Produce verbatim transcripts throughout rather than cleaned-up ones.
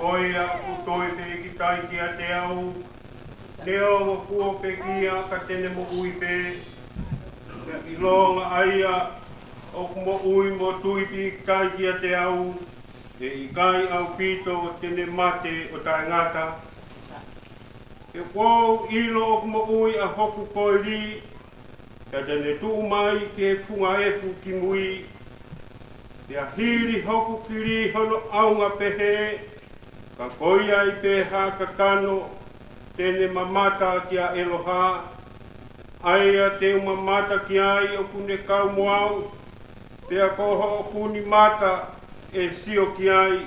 Ko ia ʻoku toe pē ʻikai kiate au, neongo kuo pekia ka te ne moʻui pē. Pea ʻilonga ʻa ia ʻoku moʻui mo tui pē ʻikai kiate au, ʻe ʻikai ʻaupito te ne mate ʻo taʻengata. He kuo u ʻilo ʻoku moʻui ʻa hoku koeli, pea te ne tuʻu mai ki he funga efu kimui. Pea hili hoku kili hono ʻaonga pehē, ka ko ia ai pē ha kakano te ne mamata kia ʻEloha. ʻA ia te u mamata ki ai ʻoku ne kau mo au, pea ko hoʻo kuni mata ʻe sio ki ai,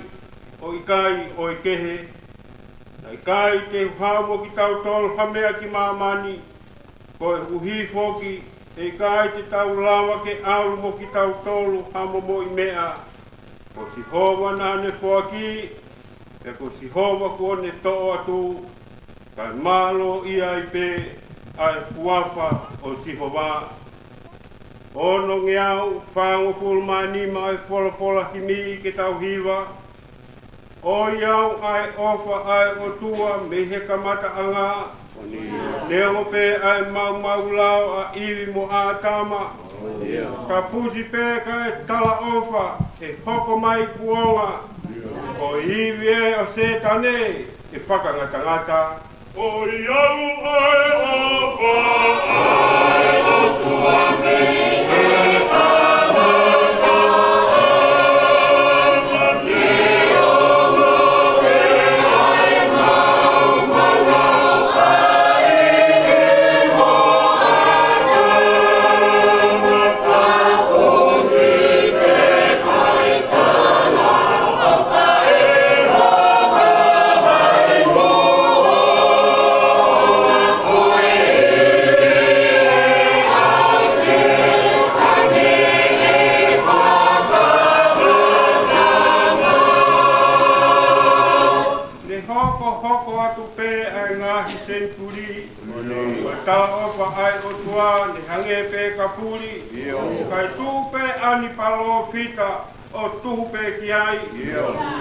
ʻo ʻikai ʻo e kehe. Naʻe ʻikai te u haʻu mo kitautolu ha meʻa ki māmani, koeʻuhi foki ʻe ʻikai te tau lava ke ʻalu mo kitautolu ha momoʻi meʻa. Ko Sihova naʻa ne foaki, pea ko Sihova kuo ne toʻo atu, kae mālō ia ai pē ʻa e huafa ʻo Sihova. Ono ngeau fāngofulu mā nima ʻa e folofola himi ke tau hiva. ʻOiauē ʻa e ʻofa ʻa e ʻOtua mei he kamataʻanga, neongo pē ʻa e maumau lao ʻa ʻIvi mo ʻĀtama. Ka pusi pē kae talaʻofa ʻe hoko mai kuonga, ko e ivi ē ʻo Sētane ʻe fakangatangata. ʻOiauē ʻa e ʻofa ʻa e ʻOtua mei he kamataʻanga, neongo pē ʻa e maumau lao ʻa ʻIvi mo ʻĀtama. Ne hokohoko atu pē ʻa e ngaahi senituli, ko e talaʻofa ʻa e ʻOtua ne hangē pē ka puli. Kae tuʻu pē ʻa e palōfita ʻo tuhu pē ki ai.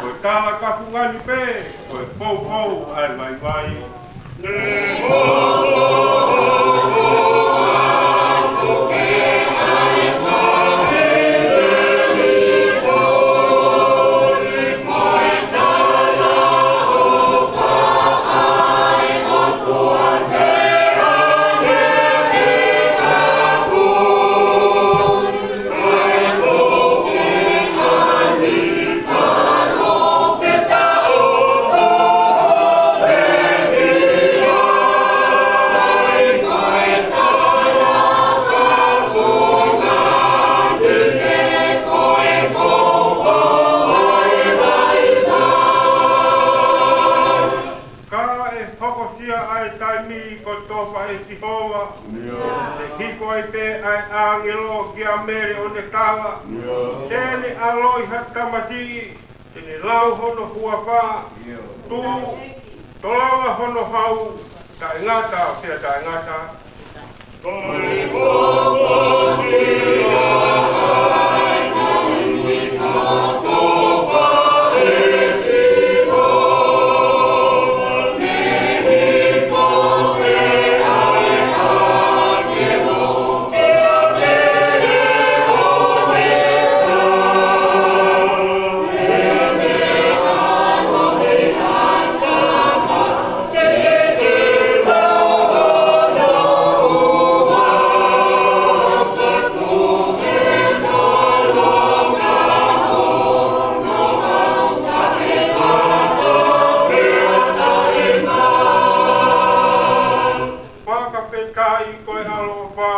Ko e tala ka fungani pē, ko e poupou ʻa e vaivai. Ka ʻe hokosia ʻa e taimi kotofa ʻe Sihova. Te hiko ai pē ʻa e ʻāngelo kia Mele ʻo ne tala. Te ne ʻaloʻi ha tamasiʻi, te ne lau hono huafa. Tuʻu, tolonga hono hau, taʻengata pea taʻengata. Fakafetaʻi ko e ʻaloʻofa,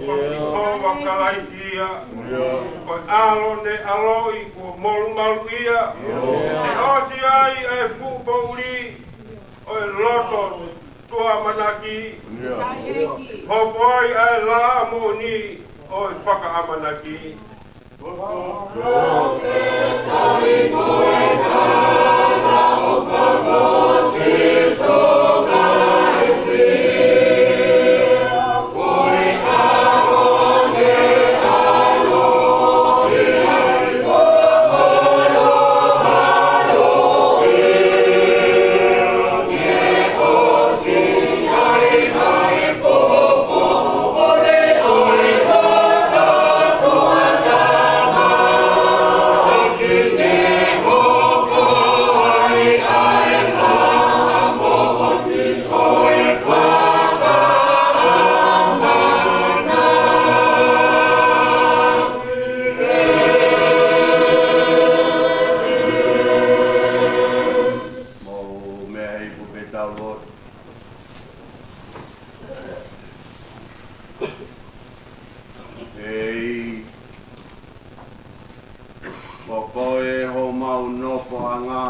ko Sihova Kalaisi ia. Ko e ʻAlo ne ʻaloʻi kuo molumalu ia. Ne ʻosi ai ʻa e fuʻu poʻuli ʻo e loto tuʻaʻamanaki. Hopo ai ʻa e lā moʻoni ʻo e fakaʻamanaki. nofoʻanga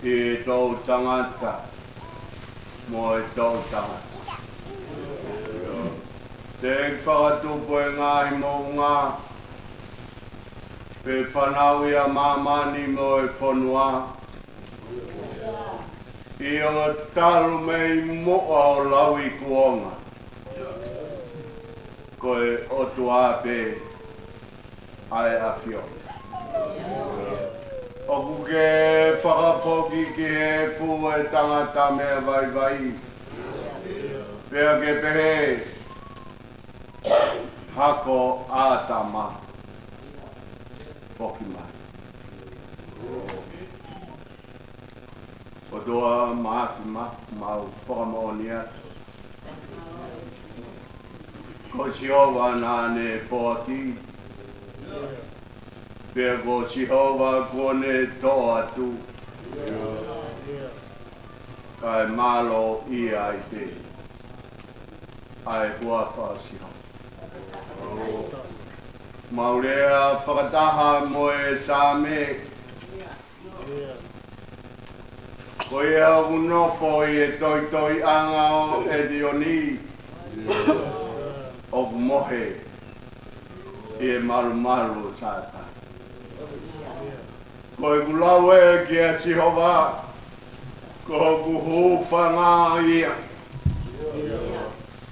ʻi he toʻutangata mo e toʻutangata. Te fakatupu e ngaahi moʻunga, pea fanauʻi ʻa māmani mo e fonua, ʻi hoʻo talu mei muʻa ʻo lauikuonga. Ko e ʻOtua pē ʻa e ʻAfiona. ʻOku ke fakafoki ki he efu e tangata meʻa vaivai, pea ke pehē, Hako ʻĀtama, foki mai. ʻOtua Māfimafi, mau fakamoʻoni atu, ko Sihova naʻa ne foaki, pea ko Sihova kuo ne toʻo atu, kae mālō ia ai pē ʻa e huafa ʻo Sihova. Mau lea fakataha mo e Saame, ko ia ʻoku nofo ʻi he toitoiʻanga ʻo ʻElioni, ʻoku mohe ʻi he malumalu ʻo Sātai. Ko ʻeku lau ē kia Sihova, ko hoku hūfanga ia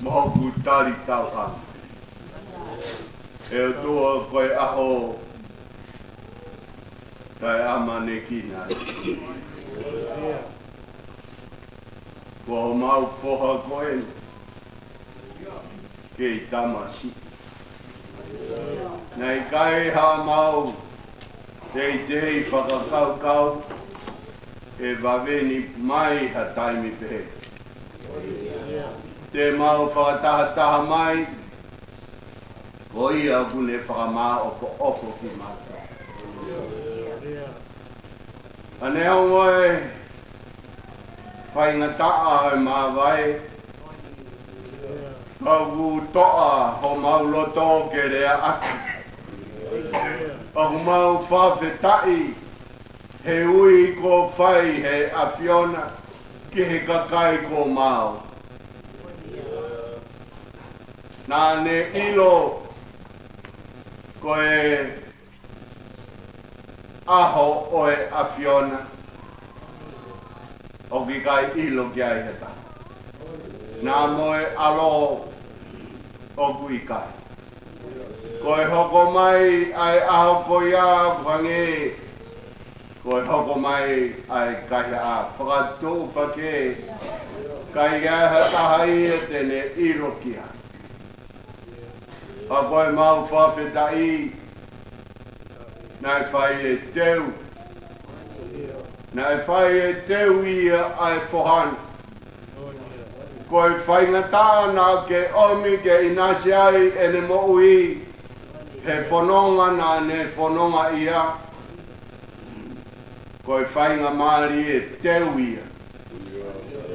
mo hoku talitauʻanga. ʻE ʻOtua, ko e ʻaho taʻeʻamanekina. Ko homau foha ko ē kei tamasiʻi. Naʻe ʻikai haʻamau teitei fakakaukau ʻe vave ni mai ha taimi pehē. Te mau fakatahataha mai, ko ia ʻoku ne fakamāʻopoʻopo kimautolu. ʻA neongo e faingataʻa e māvae, ka ʻoku toʻa homau loto ke lea ʻaki. ʻOku mau fakafetaʻi he ui kuo fai he ʻAfiona ki he kakai kuo maau. Naʻa ne ʻilo ko e ʻaho ʻo e ʻAfiona, ʻoku ʻikai ʻilo ki ai ha taha. Naʻa mo e ʻAlo ʻoku ʻikai. Ko e hoko mai ʻa e ʻaho ko ia ʻoku hangē ko e hoko mai ʻa e kaihaʻa fakatuʻupakē, ʻikai ha taha ia te ne ʻilo ki ai. ʻA ko e mau fakafetaʻi, naʻe fai e teu. Naʻe fai e teu ia ʻa e foha ni. Ko e faingataʻa naʻa ke ʻomi ke ʻinasi ai ʻene moʻui he fononga naʻa ne fononga ia. Ko e faingamālie teu ia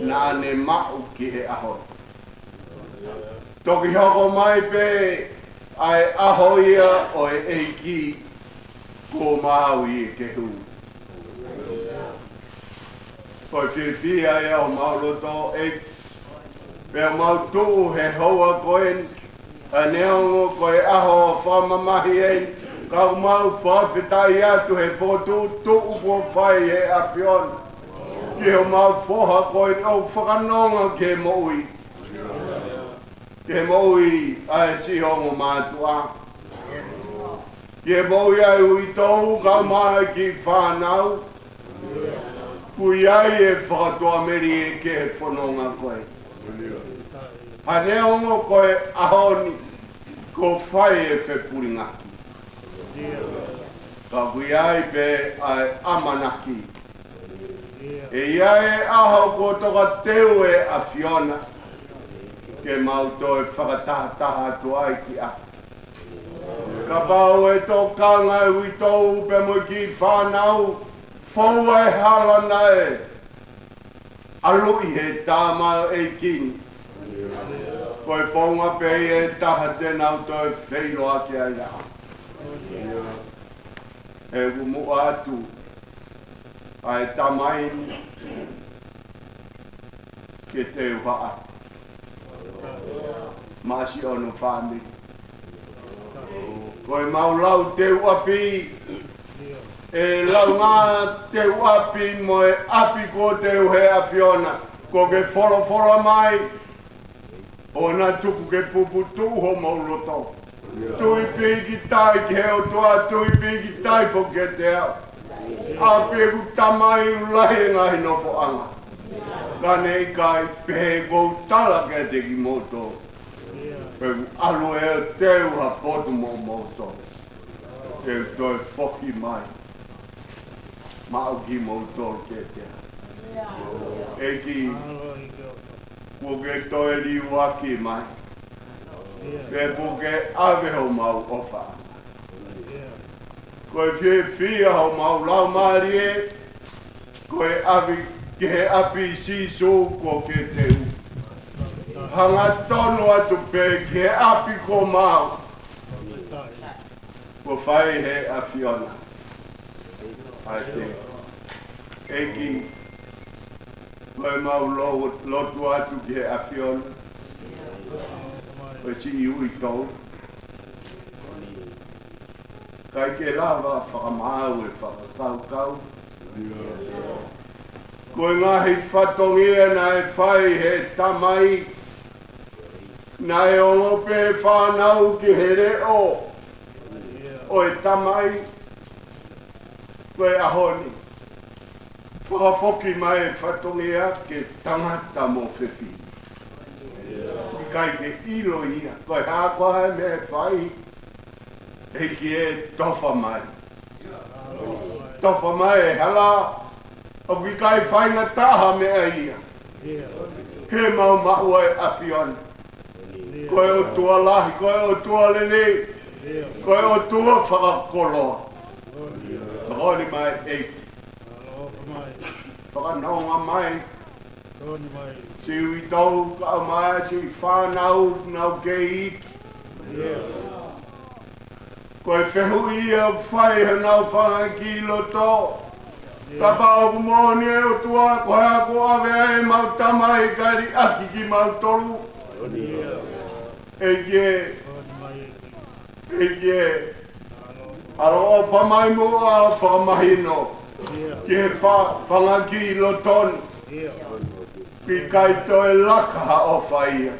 naʻa ne maʻu ki he ʻaho ni. Toki hoko mai pē ʻa e ʻaho ia ʻo e ʻEiki kuo maau ʻi he kehu. Ko e fiefia ia ʻo mau loto ʻEiki. Pea mau tuʻu he houa ko eni, ʻa neongo ko e ʻaho fakamamahi eni, ka mau fakafetaʻi atu he fokotuʻutuʻu kuo fai he ʻAfiona. Ki homau foha ko eni ʻoku fakanonga ke moʻui. Ke moʻui ʻa e siʻi ongo mātuʻa. Ke moʻui ʻa e uitou kae ʻumaʻā e kiʻi fānau. Kuo ʻi ai e fakatuʻamelie ki he fononga ko ē. ʻA neongo ko e ʻaho ni kuo fai e fepulingaki, ka kuo ʻi ai pē ʻa e ʻamanaki. ʻE ʻi ai e ʻaho kuo toka teu e ʻAfiona ke mau toe fakatahataha atu ai ki ai. Kapau ʻe tokanga e uitou pea mo e kiʻi fānau, fou e hala naʻe ʻalu ʻi he tama ʻEiki ni. Ko e founga pē ʻe taha te nau toe feʻiloaki ai ʻa. ʻoku muʻa atu ʻa e tamai ni ke teu haʻa maʻa siʻono fāmili. Ko e mau lau teu ʻapi, ʻe launga teu ʻapi mo e ʻapi kuo teu he ʻAfiona, kuo ke folofola mai, ʻo na tuku ke puputuʻu homau loto. Tui pīkitai ki he ʻOtua, tui pīkitai foki kiate au. ʻApī ʻeku tamai, ʻoku lahi e ngaahi nofoʻanga. Ka ne ʻikai, pehē ʻoku ou tala kiate kimoutolu, pea ʻoku ʻalu ʻo teu ha potu moʻomoutolu, te u toe foki mai maʻa kimoutolu kiate au. ʻEiki, kuo ke toe liuaki mai, pea kuo ke ʻave homau ʻofa. Ko e fiefia homau laumālie ko e ʻave ki he ʻapi Sīsū kuo ke teu. Hangatonu atu pē ki he ʻapi ko mau, kuo fai he ʻAfiona. ʻAi te ʻEiki, ko e mau lo-, lotu atu ki he ʻAfiona, ko e siʻi uitou, ʻikai ke lava fakamaau e fakakaukau. Ko e ngaahi fatongia naʻe fai he tamai, naʻe ongo pē fānau ki he leʻo ʻo e tamai. Ko e ʻaho ni, fakafoki mai e fatongia ki he tangata mo fefine. ʻIkai ke ʻilo ia ko e hā koā e meʻa ʻe fai. ʻEiki ē, tofa mai. Tofa mai e hala, ʻoku ʻikai faingataʻa ha meʻa ia. He mau maʻu e ʻAfiona. Ko e ʻOtua lahi, ko e ʻOtua lelei, ko e ʻOtua fakakoloa. Tokoni mai ʻEiki. Fakanonga mai siʻi uitou, kau mai siʻi fānau, nau kei iiki. Ko e fehuʻi ia ʻoku fai he nau fanga ki loto. Kapau ʻoku moʻoni e ʻOtua, ko e hā kuo ʻave ai e mau tamai kae liʻaki kimautolu. ʻEiki ē, ʻEiki ē, ʻaloʻofa mai muʻa ʻo fakamahino ki he fa-, fanga ki loto ni. ʻIkai toe laka ha ʻofa ia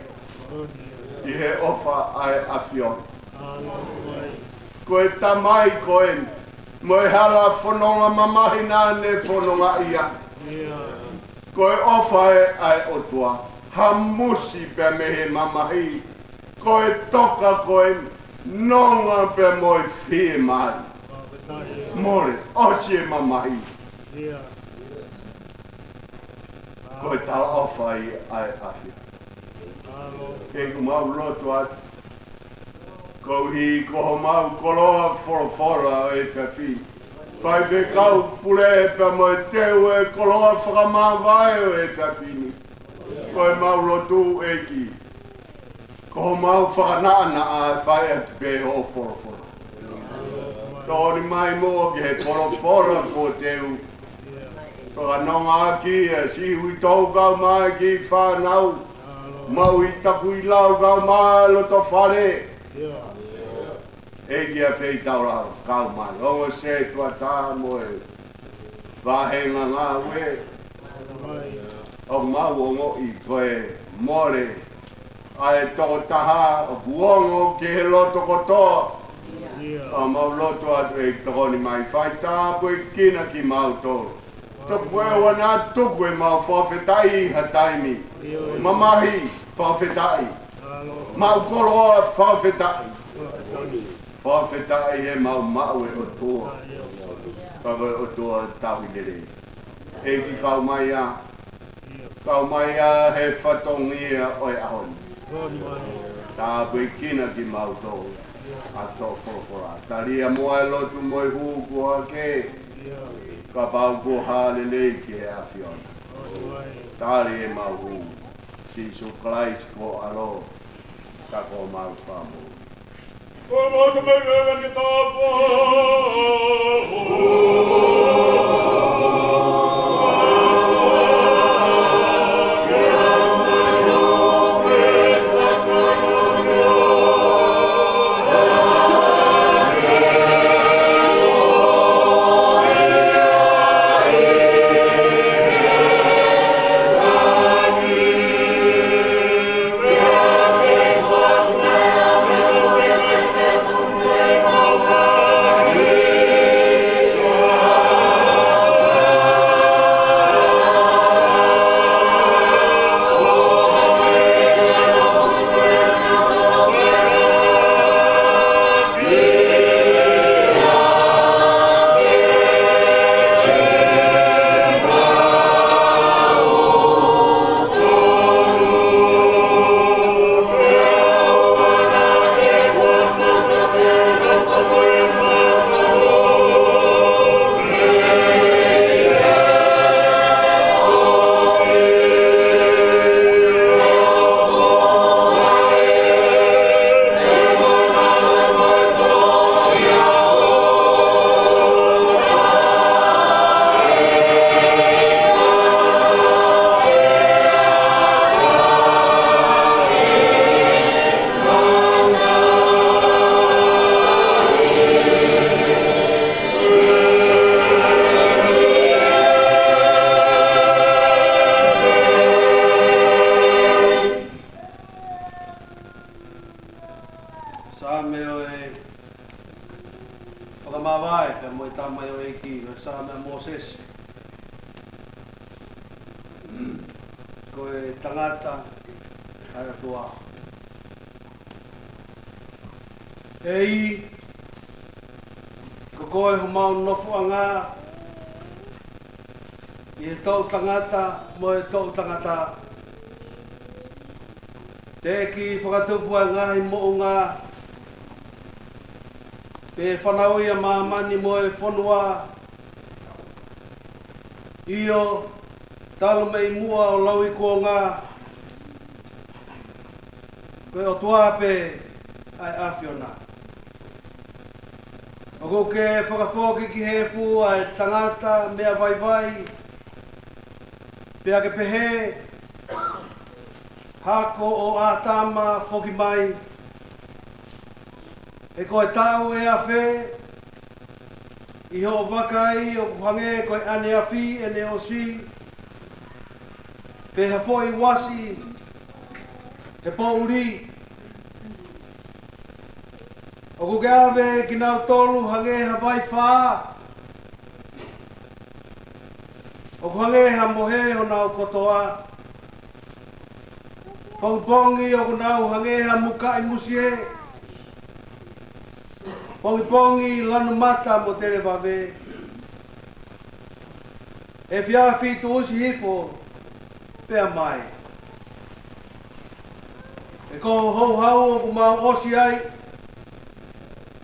ʻi he ʻofa ʻa e ʻAfiona. Ko e tamai ko eni, mo e hala fononga mamahi naʻa ne fononga ia. Ko e ʻofa ē ʻa e ʻOtua, hamusi pea mei he mamahi. Ko e toka ko eni, nonga pea mo e fiemālie. Mole, ʻosi e mamahi. Ko e talaʻofa ia ʻa e ʻAfiona. Ke ʻoku mau lotu atu, koeʻuhi ko homau koloa folofola ʻo e efiafi ni. Faifekau Pule pea mo e teu e koloa fakamāvae ʻo e efiafi ni. Ko e mau lotu ʻEiki, ko homau fakanaʻanaʻa ʻe fai atu pē hoʻo folofola. Tokoni mai muʻa ki he folofola kuo teu. Fakanonga ʻaki ʻa siʻi uitou kau mai ki fānau. Maʻu ʻi taku ʻi lau kau mai loto fale. ʻEiki ʻa fei tau lau kau mai. Ongo se tuata mo e vāhenga ngāue. ʻOku mau ongoʻi ko e mole ʻa e tokotaha ʻoku ongo ki he loto kotoa. ʻOku mau lotu atu ʻEiki tokoni mai fai tāpuekina kimautolu. Tuku e ʻoua naʻa tuku e mau fakafetaʻi ha taimi. Mamahi fakafetaʻi. Mau koloa fakafetaʻi. Fakafetaʻi he mau maʻu e ʻOtua. Ka ko e ʻOtua tauhi lelei. ʻEiki kau mai ā. Kau mai ā he fatongia ʻo e ʻaho ni. Tāpuekina kimautolu ʻa e folofola. Talia muʻa e lotu mo e hū kuo hake. Kapau kuo hā lelei ki he ʻAfiona. Tali e mau hū. Sīsū Kalaisi ko ho ʻAlo, ka ko homau Fakamoʻui. Saame ʻo e fakamavae pea mo e tamaioʻeiki, ko e Saame ʻa Mōsese. Ko e tangata ʻa e ʻOtua. ʻEiki, ko koe homau nofoʻanga ʻi he toʻutangata mo e toʻutangata. Teʻeki fakatupu ʻa e ngaahi moʻunga, pe fanauʻi ʻa māmani mo e fonua. ʻIo, talu mei muʻa ʻo lauikuonga, ko e ʻOtua pē ʻa e ʻAfiona. ʻOku ke fakafoki ki he efu ʻa e tangata meʻa vaivai, pea ke pehē, hako ʻo ʻĀtama foki mai. He ko e taʻu ʻe afe ʻi hoʻo vakai ʻoku hangē ko e ʻaneafi ʻene ʻosi, pe ha foʻi uasi he poʻuli. ʻOku ke ʻave kinautolu hangē ha vaifā, ʻoku hangē ha mohe honau kotoa. Pongipongi ʻoku nau hangē ha mukaʻi musie. Pongipongi lanu mata mo televave. Efiafi tuʻusi hifo pea mai. He ko ho houhau ʻoku mau ʻosi ai,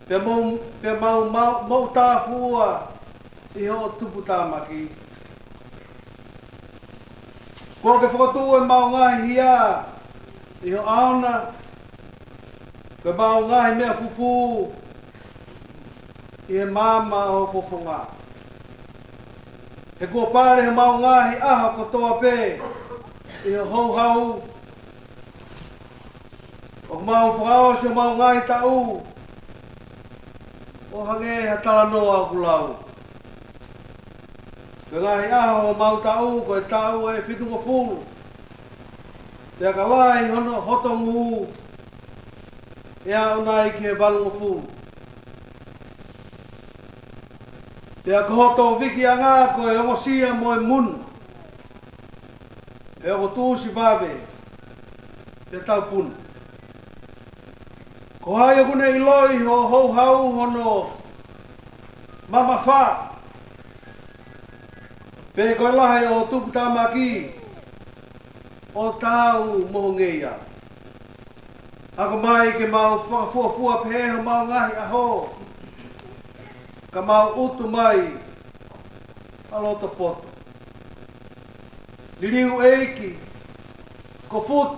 pea mau, pea mau, mau, mau tāfuʻua ʻi hoʻo tuputāmaki. Kuo ke fokotuʻu ʻemau ngaahi hia ʻi ho ʻao na, ko ʻemau ngaahi meʻa fufū ʻi he maama ʻo ho fofonga. He kuo pale ʻemau ngaahi ʻaho kotoa pē ʻi ho houhau. ʻOku mau fakaʻosi ʻemau ngaahi taʻu ʻo hangē ha talanoa ʻoku lau. Ko e ngaahi ʻaho ʻo homau taʻu ko e taʻu ʻe fitungofulu. Pea ka lahi hono hoto ngū, ʻe aʻu nai ki he valungofulu. Pea ko hoto vikiʻanga ko e ongosia mo e munu. He ʻoku tuʻusi vave, pea taupuna. Ko hai ʻoku ne ʻiloʻi ho houhau hono mamafa, pe ko e lahi ʻo ho tuputāmaki ʻo taau mo ho ngeia? Ako mai ke mau fakafuofua pehē homau ngaahi ʻaho, ka mau utu mai ʻa loto poto. Liliu ʻEiki, ko futu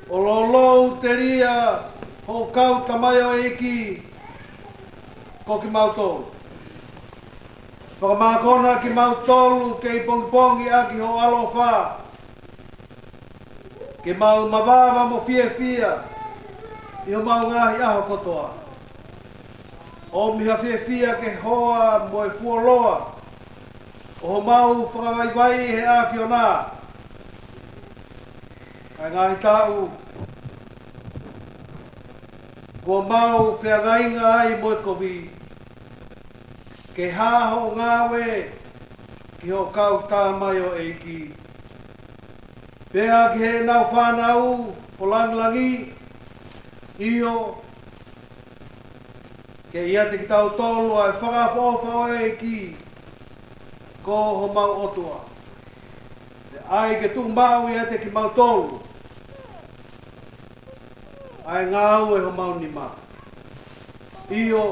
ʻo lolou telia Hoʻo kau tamaioʻeiki ko kimautolu. Fakamākona kimautolu kei pongipongi ʻaki hoʻo ʻaloʻofa, ke mau mavava mo fiefia ʻi homau ngaahi ʻaho kotoa. ʻOmi ha fiefia ke hoa mo e fuoloa ʻo homau fakavaivai he ʻAfiona. ʻA e ngaahi taʻu kuo mau feangainga ai mo e kovi, ke hā hoʻo ngāue ki hoʻo kau tamaioʻeiki, pea ki heʻenau fānau ʻo langilangi, ʻio, ke ʻiate kitautolu ʻa e fakaʻofoʻofa ʻo e ʻEiki ko homau ʻOtua. Pea ʻai ke tuʻumaʻu ʻiate kimautolu ʻa e ngāue ʻa homau nima. ʻIo,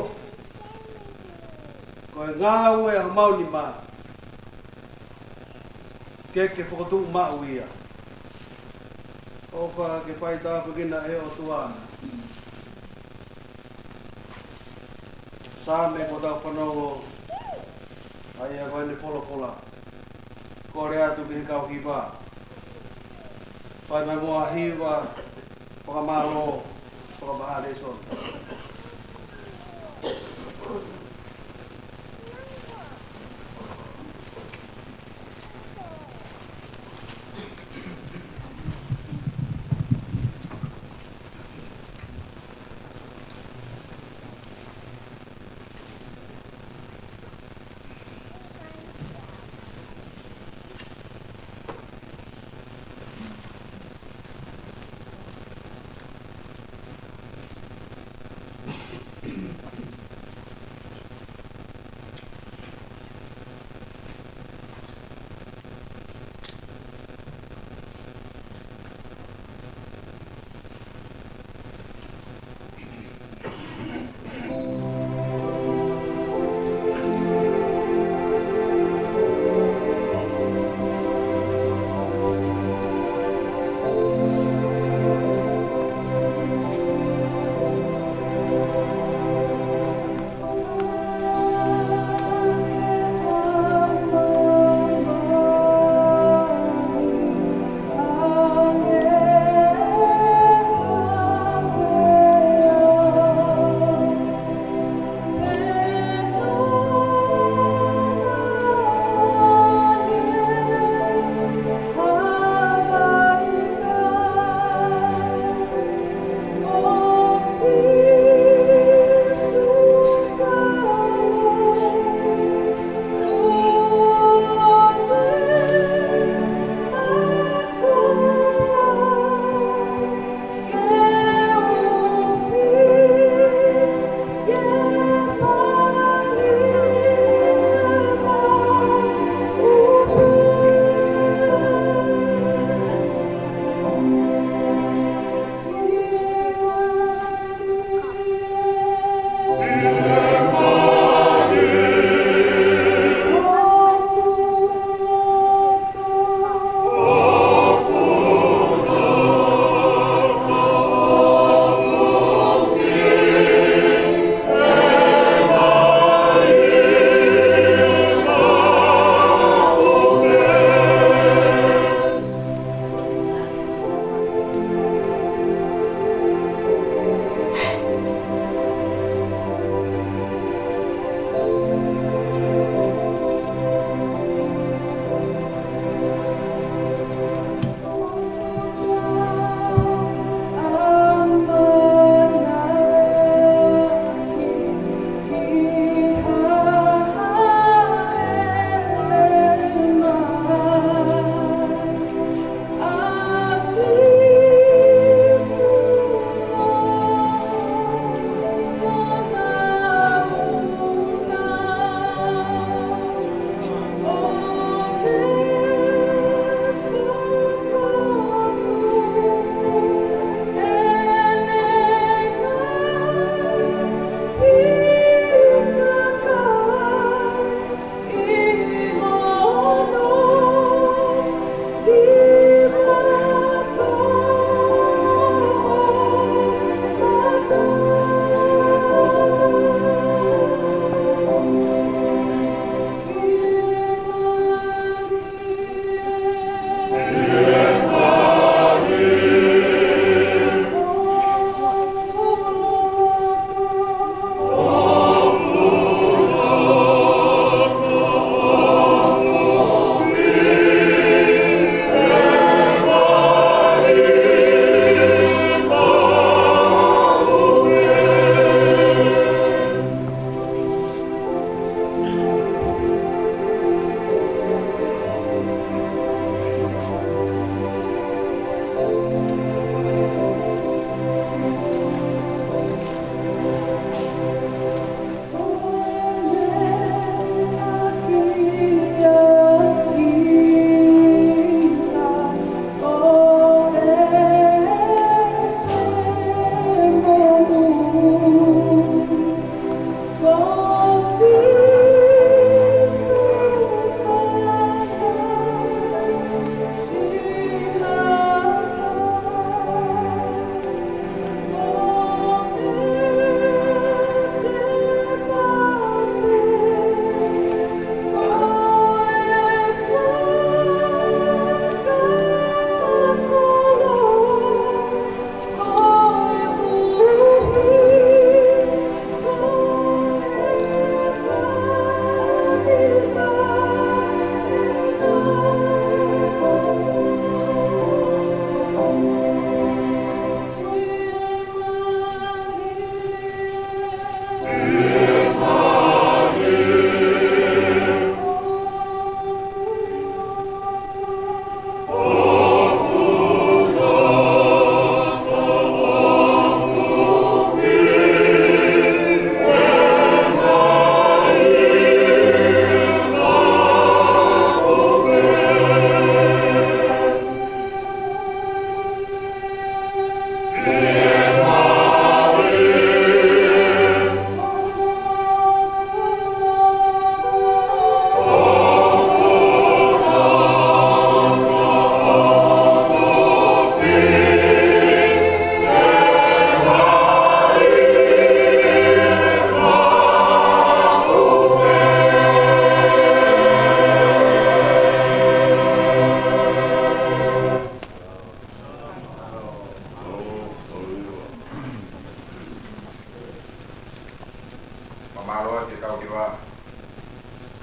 ko e ngāue ʻa homau nima ke ke fokotuʻu maʻu ia. ʻOfa ke fai tāpuekina ʻe he ʻOtua. Saame kuo tau fanongo ai, ʻa ia ko ʻene folofola. Kole atu ki he kau hiva, fai mai muʻa ha hiva fakamālō, fakamaha lēsoni.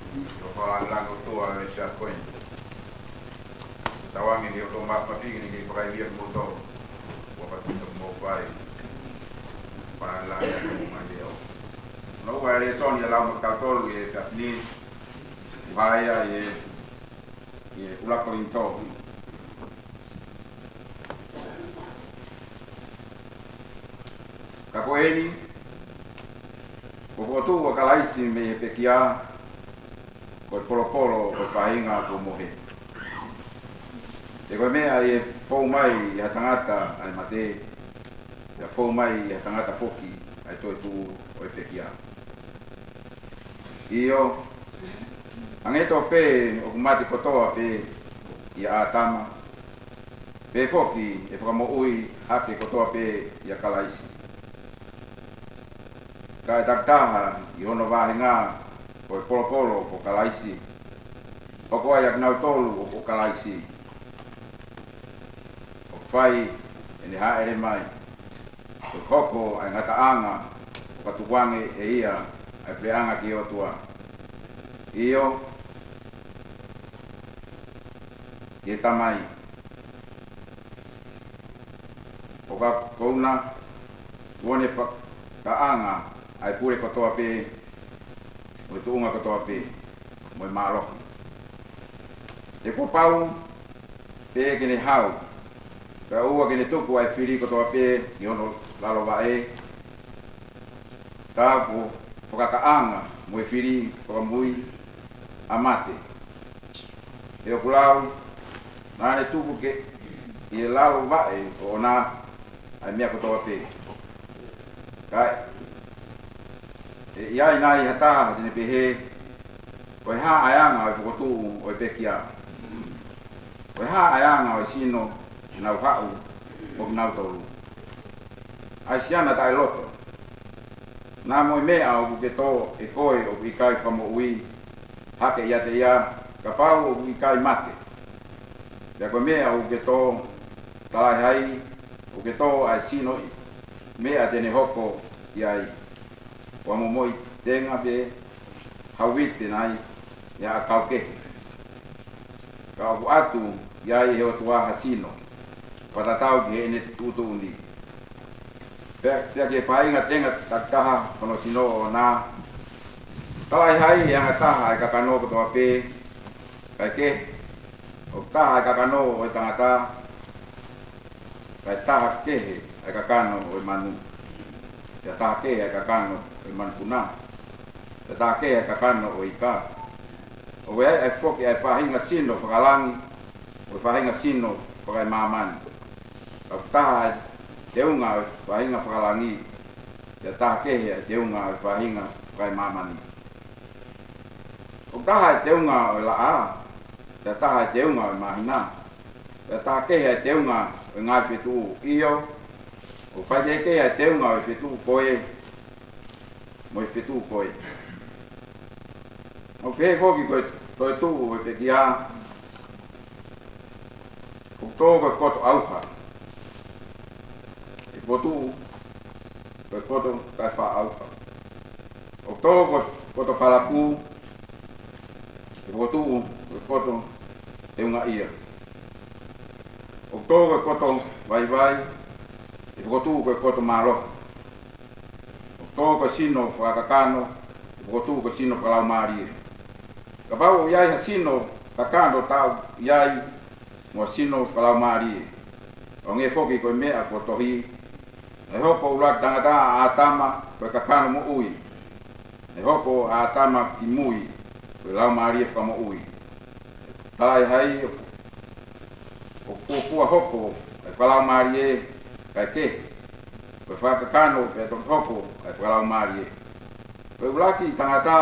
ʻi hoʻo fakalāngilangi ʻOtua ʻo e siasi ko eni. Tauange ni ʻOtua Māfimafi ke ne kei fakaivia kimoutolu. Kuo pau ke mou fai. Fakalāngilangi ʻOtua mai ʻo. Ko e lēsoni ʻe lau maʻa kitautolu ʻi he efiafi ni, ʻoku hā ia ʻi he, ʻi he ʻUluaki Kolinitō. Ka ko eni, kuo fokotuʻu ʻa Kalaisi mei he pekia, ko e polopolo ʻo e faʻahinga kuo mohe. He ko e meʻa ʻi he fou mai ʻi ha tangata ʻa e mate, pea fou mai ʻi ha tangata foki ʻa e toetuʻu ʻo e pekia. ʻIo, hangē tofu pē ʻoku mate kotoa pē ʻia ʻĀtama, pehē foki ʻe fakamoʻui hake kotoa pē ʻia Kalaisi. Ka ʻe takitaha ʻi hono vāhenga ko e polopolo ko Kalaisi, hoko ai ʻa kinautolu ʻo, ʻo Kalaisi. ʻO fai ʻene hāʻele mai, ʻo hoko ʻa e ngataʻanga, ʻo ka tukuange ʻe ia ʻa e puleʻanga ki he ʻOtua. ʻIo, ki he Tamai. ʻO ka kouna, kuo ne fakaʻanga ʻa e pule kotoa pē, mo e tuʻunga kotoa pē, mo e mālohi. He kuo pau pē ke ne hau, kae ʻoua ke ne tuku ʻa e fili kotoa pē ki hono lalo vaʻe, ka kuo fakakaʻanga mo e fili fakamui ʻa mate. He ʻoku lau, naʻa ne tuku ki he lalo vaʻe ʻoʻona ʻa e meʻa kotoa pē. Ka ʻe ʻi ai nai ha taha te ne pehē, ko e hā ʻa e anga ʻo e fokotuʻu ʻo e pekia? Ko e hā ʻa e anga ʻo e sino ʻenau haʻu mo kinautolu? ʻA e siana taʻeloto. Naʻa mo e meʻa ʻoku ke tō ʻe koe ʻoku ʻikai fakamoʻui hake ʻiate ia, kapau ʻoku ʻikai mate. Pea ko e meʻa ʻoku ke tō, talaʻehai ʻoku ke tō ʻa e sino ʻi he meʻa te ne hoko ki ai. Ko ha momoʻi tenga pē ha uite nai ʻi ha ʻakau kehe. Ka ʻoku ʻatu ia ʻe he ʻOtua ha sino, fakatatau ki heʻene tuʻutuʻuni. Pea, pea ki he faʻahinga tenga takitaha hono sino ʻoʻona, talaʻehai ʻe anga taha ʻa e kakano kotoa pē, kae kehe, ʻoku taha ʻa e kakano ʻo e tangata, kae taha kehe ʻa e kakano ʻo e manu, pea taha kehe ʻa e kakano ʻo e manupuna, pea taha kehe ʻa e kakano ʻo e ika. ʻOku ʻi ai foki ʻa e faʻahinga sino fakalangi, mo e faʻahinga sino fakaemāmani. Ka ʻoku taha ʻa e teunga ʻo e faʻahinga fakalangi, pea taha kehe ʻa e teunga ʻo e faʻahinga fakaemāmani. ʻOku taha ʻa e teunga ʻo e laʻā, pea taha ʻa e teunga ʻo e māhina, pea taha kehe ʻa e teunga ʻo e ngaahi fetuʻu. ʻIo, ʻoku faikehekehe ʻa e teunga ʻo e fetuʻu ko ē mo e fetuʻu ko ē. ʻOku pehē foki ko e toetuʻu ʻo e pekia, ʻoku tō ko e poto ʻauha, ʻe fokotuʻu ko e poto taʻefaʻaʻauha. ʻOku tō ko e poto palakū, ʻe fokotuʻu ko e poto teungaʻia. ʻOku tō ko e poto vaivai, ʻe fokotuʻu ko e poto mālohi. ʻOku tō ko e sino fakakakano, ʻe fokotuʻu ko e sino fakalaumālie. Kapau ʻoku ʻi ai ha sino kakano, taʻu ʻi ai mo ha sino fakalaumālie. ʻO hangē foki ko e meʻa kuo tohi, naʻe hoko ʻuluaki tangata ʻa ʻĀtama ko e kakano moʻui. Naʻe hoko ʻa ʻĀtama ki mui ko e laumālie fakamoʻui. Talaʻehai ʻoku fuofua hoko ʻa e fakalaumālie kae kehe, ko e fakakakano pea toki hoko ʻa e fakalaumālie. Ko e ʻuluaki tangata,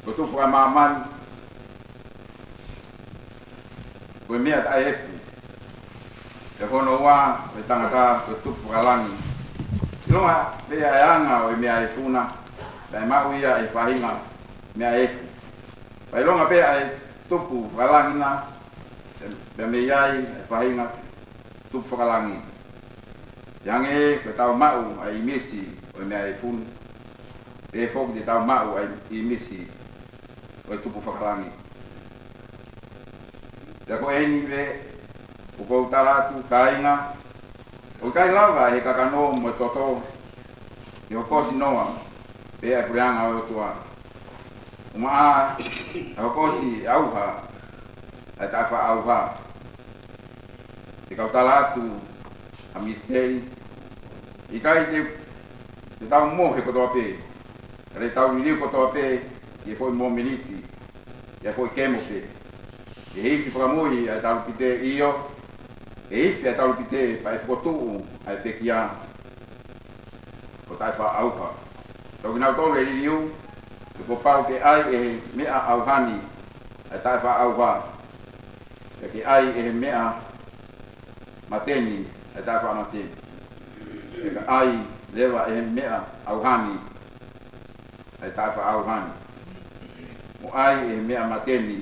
ko e tupu fakamāmani, ko e meʻa taʻeefu. Pea ko hono ua, ko e tangata, ko e tupu fakalangi. ʻIlonga pē ʻa e anga ʻo e meʻa efu na, pea ʻe maʻu ia ʻe he faʻahinga meʻa efu. Pea ʻilonga pē ʻa e tupu fakalangi na, pea mei ai ʻa e faʻahinga tupu fakalangi. Pea hangē ko ʻetau maʻu ʻa e ʻīmisi ʻo e meʻa efu ni, pehē foki te tau maʻu ʻa e ʻīmisi ʻo e tupu fakalangi. Pea ko eni ʻoku ou tala atu, kāinga, ʻoku ʻikai lava ʻe he kakano mo e toto ke hokosi noa pē ʻa e puleʻanga ʻo e ʻOtua. ʻUmaʻā ʻa e hokosi ʻauha ʻa e taʻefaʻaʻauha. Te u tala atu ʻa e misiteli, ʻikai te, te tau mohe kotoa pē, ka te tau liliu kotoa pē ʻi he foʻi mōmeniti, ʻi he foʻi kemo pē. ʻE ifi fakamui ʻa e talupite, ʻio, ʻe ifi ʻa e talupite pea ʻe fokotuʻu ʻa e pekia ko e taʻefaʻaʻauha. Toki nau tolu ʻe liliu, he kuo pau ke ʻai ʻe he meʻa ʻauha ni ʻa e taʻefaʻaʻauha, pea ke ʻai ʻe he meʻa mate ni ʻa e taʻefaʻamate ni, pea ka ʻai leva ʻe he meʻa ʻauha ni ʻa e taʻefaʻaʻauha ni, mo ʻai ʻe he meʻa mate ni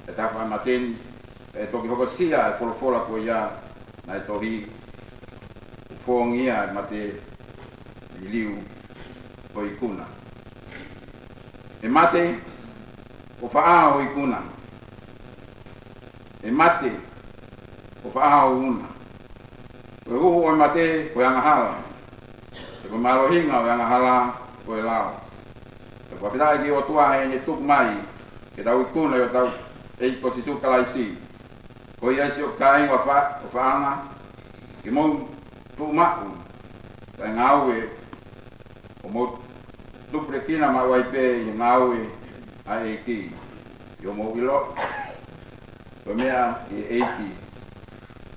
ʻa e taʻefaʻamate ni, pea ʻe toki hokosia ʻa e folofola ko ia naʻe tohi, ʻOku fōngia ʻa e mate, liliu ʻo ikuna. ʻE mate, ʻofa ʻā ho ikuna. ʻE mate, ʻofa ʻā ho ikuna. Ko e huhu ʻo e mate ko e angahala, pea ko e mālohinga ʻo e angahala ko e lao. Pea fakafetaʻi ki he ʻOtua heʻene tuku mai ke tau ikuna ʻi hotau ʻEiki ko Sīsū Kalaisi. Ko ia, siʻoku kāinga ʻofa-, ʻofaʻanga, ke mou tuʻu maʻu ʻi he ngāue, ʻo mou tupulekina maʻu ai pē ʻi he ngāue ʻa e ʻEiki, ʻi hoʻomou ʻilo ko e meʻa ʻi he ʻEiki,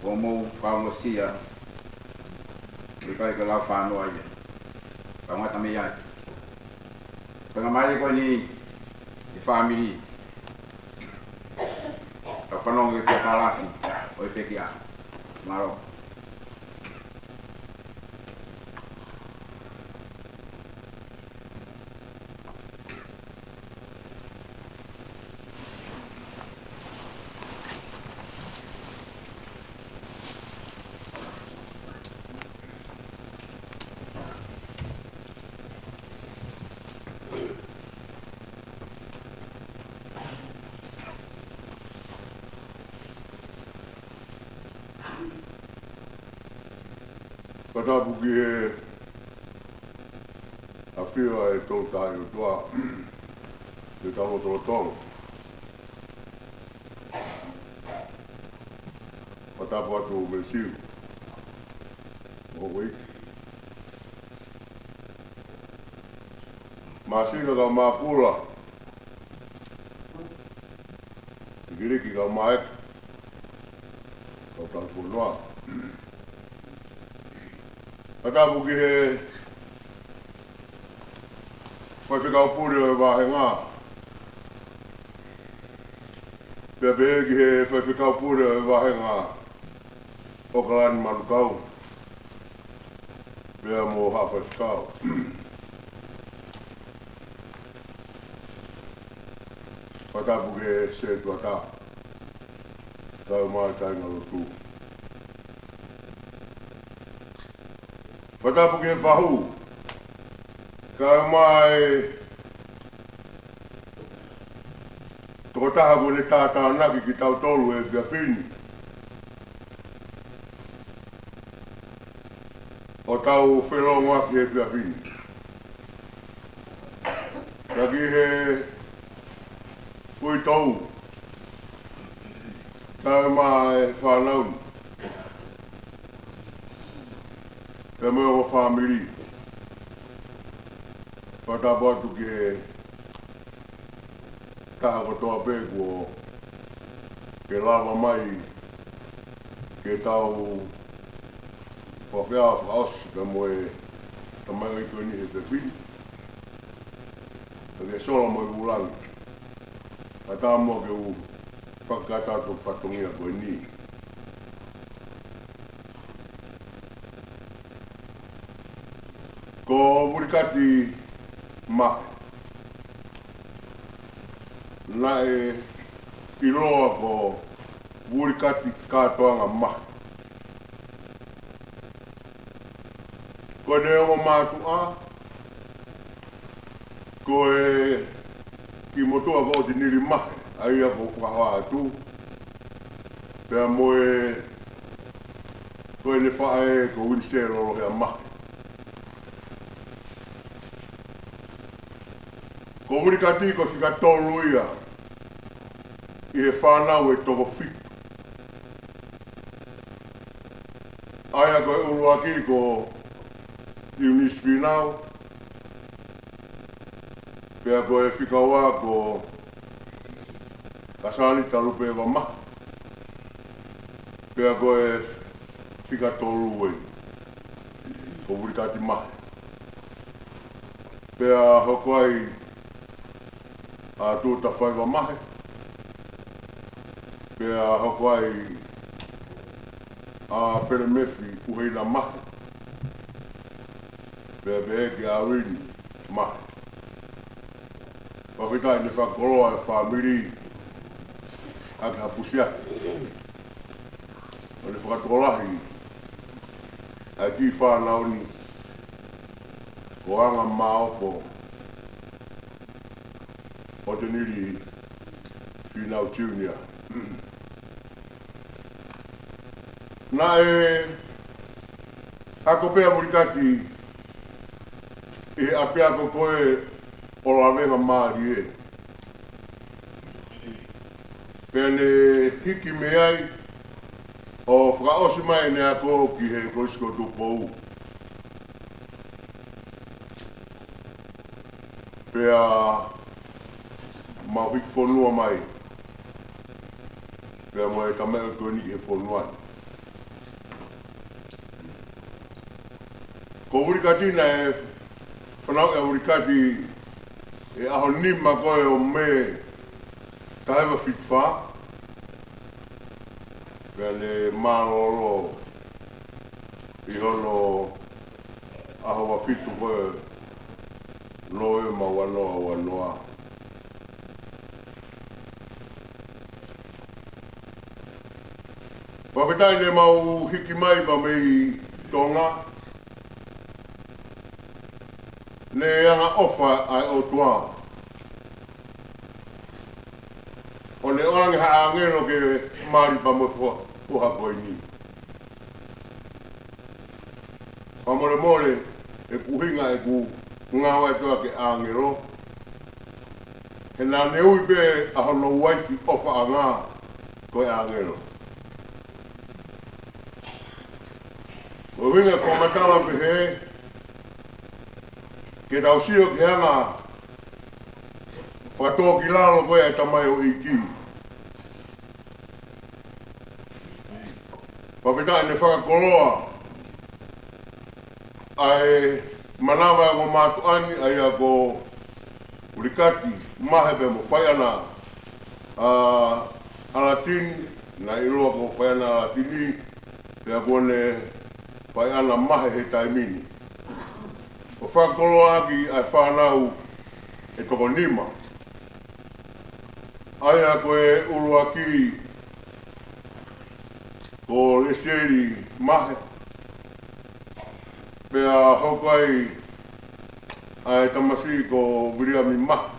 ʻo mou fakaongosia, ʻoku ʻikai ko e lau fānoa ia. Kaungata mei ai. Faingamālie ko eni ki he fāmili. Ka fanongo ki he palafi ʻo e pekia. Mālō. Fakatapu ki he ʻafio ʻa e Tolu Tahaʻi ʻOtua ʻi hotau lotolotonga. Fakatapu atu Mesiu, mo houʻeiki. Māsila kae ʻumaʻā Pula, Tikiliki kae ʻumaʻā ʻEta, kau tau fonua. Fakatapu ki he faifekau pule ʻo e vāhenga, pea pehē ki he faifekau pule ʻo e vāhenga ʻo ʻOkalani Manukau, pea mo haʻa faifekau. Fakatapu ki he setuata, kae ʻumaʻā e kāingalotu. Fakatapu ki he fahu, kae ʻumaʻā e tokotaha kuo ne tātānaki kitautolu he efiafi ni, ʻo tau felōngoaki he efiafi ni. Pea ki he uitou, kae ʻumaʻā e fānau ni, pea mo e ongo fāmili. Fakatapu atu ki he taha kotoa pē kuo ke lava mai ke tau fakafeʻao fakaʻosi pea mo e tamaioʻeiki ko eni he efiafi ni. Pea ke sola mo e vūlangi. Kae ʻatā muʻa ke u fakakakato atu e fatongia ko eni. Ko Vulikati Mahe, naʻe ʻiloa ko Vulikati Kātoanga Mahe. Ko ʻene ongo mātuʻa, Ko e kiʻi motuʻa ko ʻOtinili Mahe, ʻa ia ʻoku ou fakahoa atu. Pea mo e, ko ʻene faʻē ko Uinisē Lolohea Mahe. Ko Vulikati ko e fika tolu ia ʻi he fānau ʻe toko fitu. ʻA ia ko e ʻuluaki ko Iunisi Fīnau, pea ko e fika ua ko Kasani Talupeva Mahe, pea ko e fika tolu eni ko Vulikati Mahe. Pea hoko ai ʻa Tuʻatafaiva Mahe, pea hoko ai ʻa Pelemefi Uheina Mahe, pea pehē ki ʻAvini Mahe. Fakafetaʻi ne fakakoloa e fāmili ʻaki ha pusiaki ʻo ne fakatokolahi ʻa e kiʻi fānau ni ko Anga Maopo ʻOtinili Fīnau Junior. Naʻe ako pē ʻa Vulikati ʻi he ʻapiako ko ē ʻo Lavengamālie. Pea ne hiki mei ai ʻo fakaʻosi mai ʻene ako ki he Kolisi ko Tupou. Pea mau hiki fonua mai pea mo e tamaioʻeiki ko eni he fonua ni. Ko Vulikati naʻe fanauʻi ʻa Vulikati he ʻaho nima ko ē ʻo Mē taha hiva fitu fā, pea ne mālōlō ʻi hono ʻaho ua fitu ko ē Nōvema ua noa ua noa. Fakafetaʻi ne mau hiki mai pea mei Tonga, ne angaʻofa ʻa e ʻOtua ʻo ne ʻoange ha ʻāngelo ke mali pea mo e foha, foha ko eni. Fakamolemole ʻeku ʻuhinga ʻeku ngāue atu ʻaki e ʻāngelo, he naʻa ne ui pē ʻa hono uaifi ʻofaʻanga ko e ʻāngelo. Ko e ʻuhinga e fakamatala pehē, ke tau sio ki he anga fakatōkilalo ko ē ʻa e tamaioʻeiki. Fakafetaʻi ne fakakoloa ʻa e manava ʻo e ongo mātuʻa ni, ʻa ia ko Vulikati Mahe pea mo Faiʻana, ʻa, ʻAlatini, naʻe ʻiloa ko Faiʻana ʻAlatini, pea ko ʻene Faiʻana Mahe he taimi ni. ʻO fakakoloa ʻaki ʻa e fānau ʻe toko nima. ʻA ia ko e ʻuluaki ko Lesieli Mahe, pea hoko ai ʻa e tamasiʻi ko Viliami Mahe,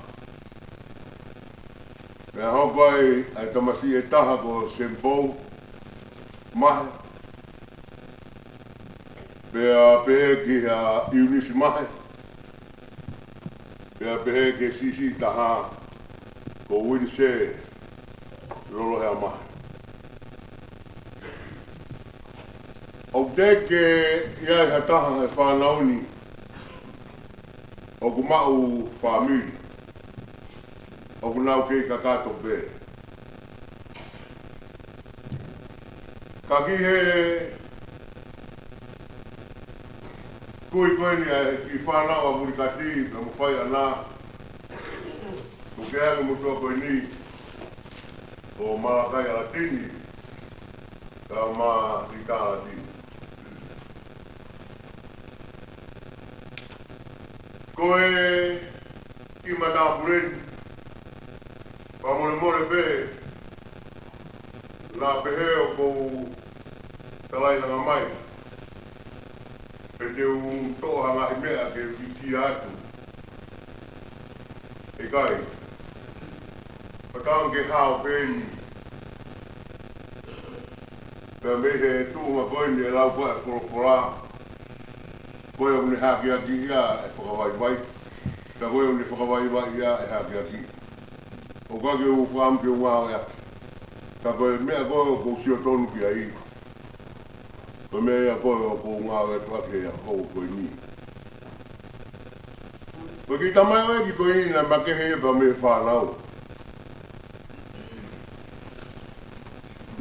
pea hoko ai ʻa e tamasiʻi ʻe taha ko Sempou Mahe, pea pehē kia Iunisi Mahe, pea pehē ki he siʻisiʻi taha ko Uinisē Lolohea Mahe. ʻOku teʻeki ke ʻi ai ha taha he fānau ni ʻoku maʻu fāmili, ʻoku nau kei kakato pē. Ka ki he kui ko eni ʻa e kiʻi fānau ʻa Vulikati pea mo Faiʻana, ko e kiʻi motuʻa ko eni ko Malakai ʻAlatini, kae ʻumaʻā Lita ʻAlatini. Ko e kiʻi matāpule ni, fakamolemole pē, naʻa pehē ʻoku ou talaihanga mai, pea te u toʻo ha ngaahi meʻa ke visia atu. ʻIkai. Pea tau ke hao pē eni. Pea mei he tuʻunga ko eni ʻe lau ko ē ʻa e folofola. Ko ia ʻoku ne hakeakiʻi ʻa e fakavaivai. Pea ko ia ʻoku ne fakavaivaiʻi ʻa e hakeakiʻi. ʻOku ʻikai ke u fakaʻamu ke u ngāueʻaki. Ka ko e meʻa ko ē ʻoku ou sio tonu ki ai. Ko e meʻa ia ko ē ʻoku ou ngāueʻaki ʻaki he ʻaho ko eni. Ko e kiʻi tamaioʻeiki ko eni naʻe makehe ia pea mei he fānau.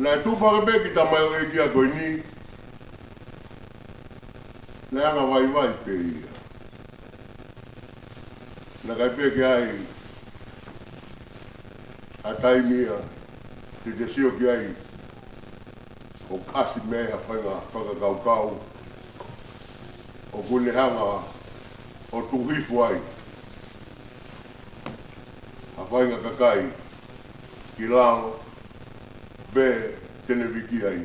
Naʻe tupu hake pē kiʻi tamaioʻeiki ia ko eni. Naʻe anga vaivai pē ia. Naʻe ʻikai pē ke ʻi ai ha taimi ia te te sio ki ai ʻo kasi mei ha faʻahinga fakakaukau ʻoku ne hanga ʻo tuku hifo ai ha faʻahinga kakai ki lalo pe te ne viki ai.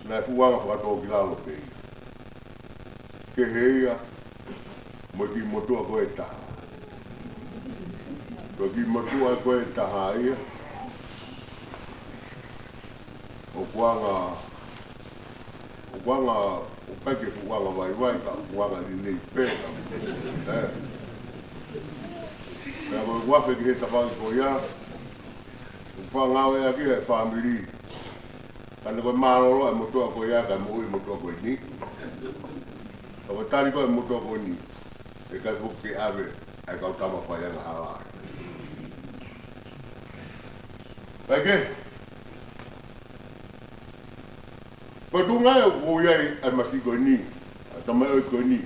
Naʻe fuʻu anga fakatōkilalo pē ia. Kehe ia mo e kiʻi motuʻa ko ē ʻe taha. Ko e kiʻi motuʻa ko ē ʻe taha ia ʻoku anga, ʻoku anga, ʻoku ʻikai ke fuʻu anga vaivai, ka ʻoku anga lelei pē ka. ʻE. Pea ko e uafe ki he tafaʻaki ko ia, ʻoku faʻa ngāueʻaki ʻe he fāmili. Ka ne ko e mālōlō ʻa e motuʻa ko ia kae moʻui e motuʻa ko eni. Ka ko e tali ko ē ʻa e motuʻa ko eni, ʻe ʻikai foki ke ʻave ʻa e kau tama fai angahala. Kae kehe, ko e tuʻunga ia ʻoku ʻi ai ʻa e masiʻi ko eni, ʻa e tamaioʻeiki ko eni.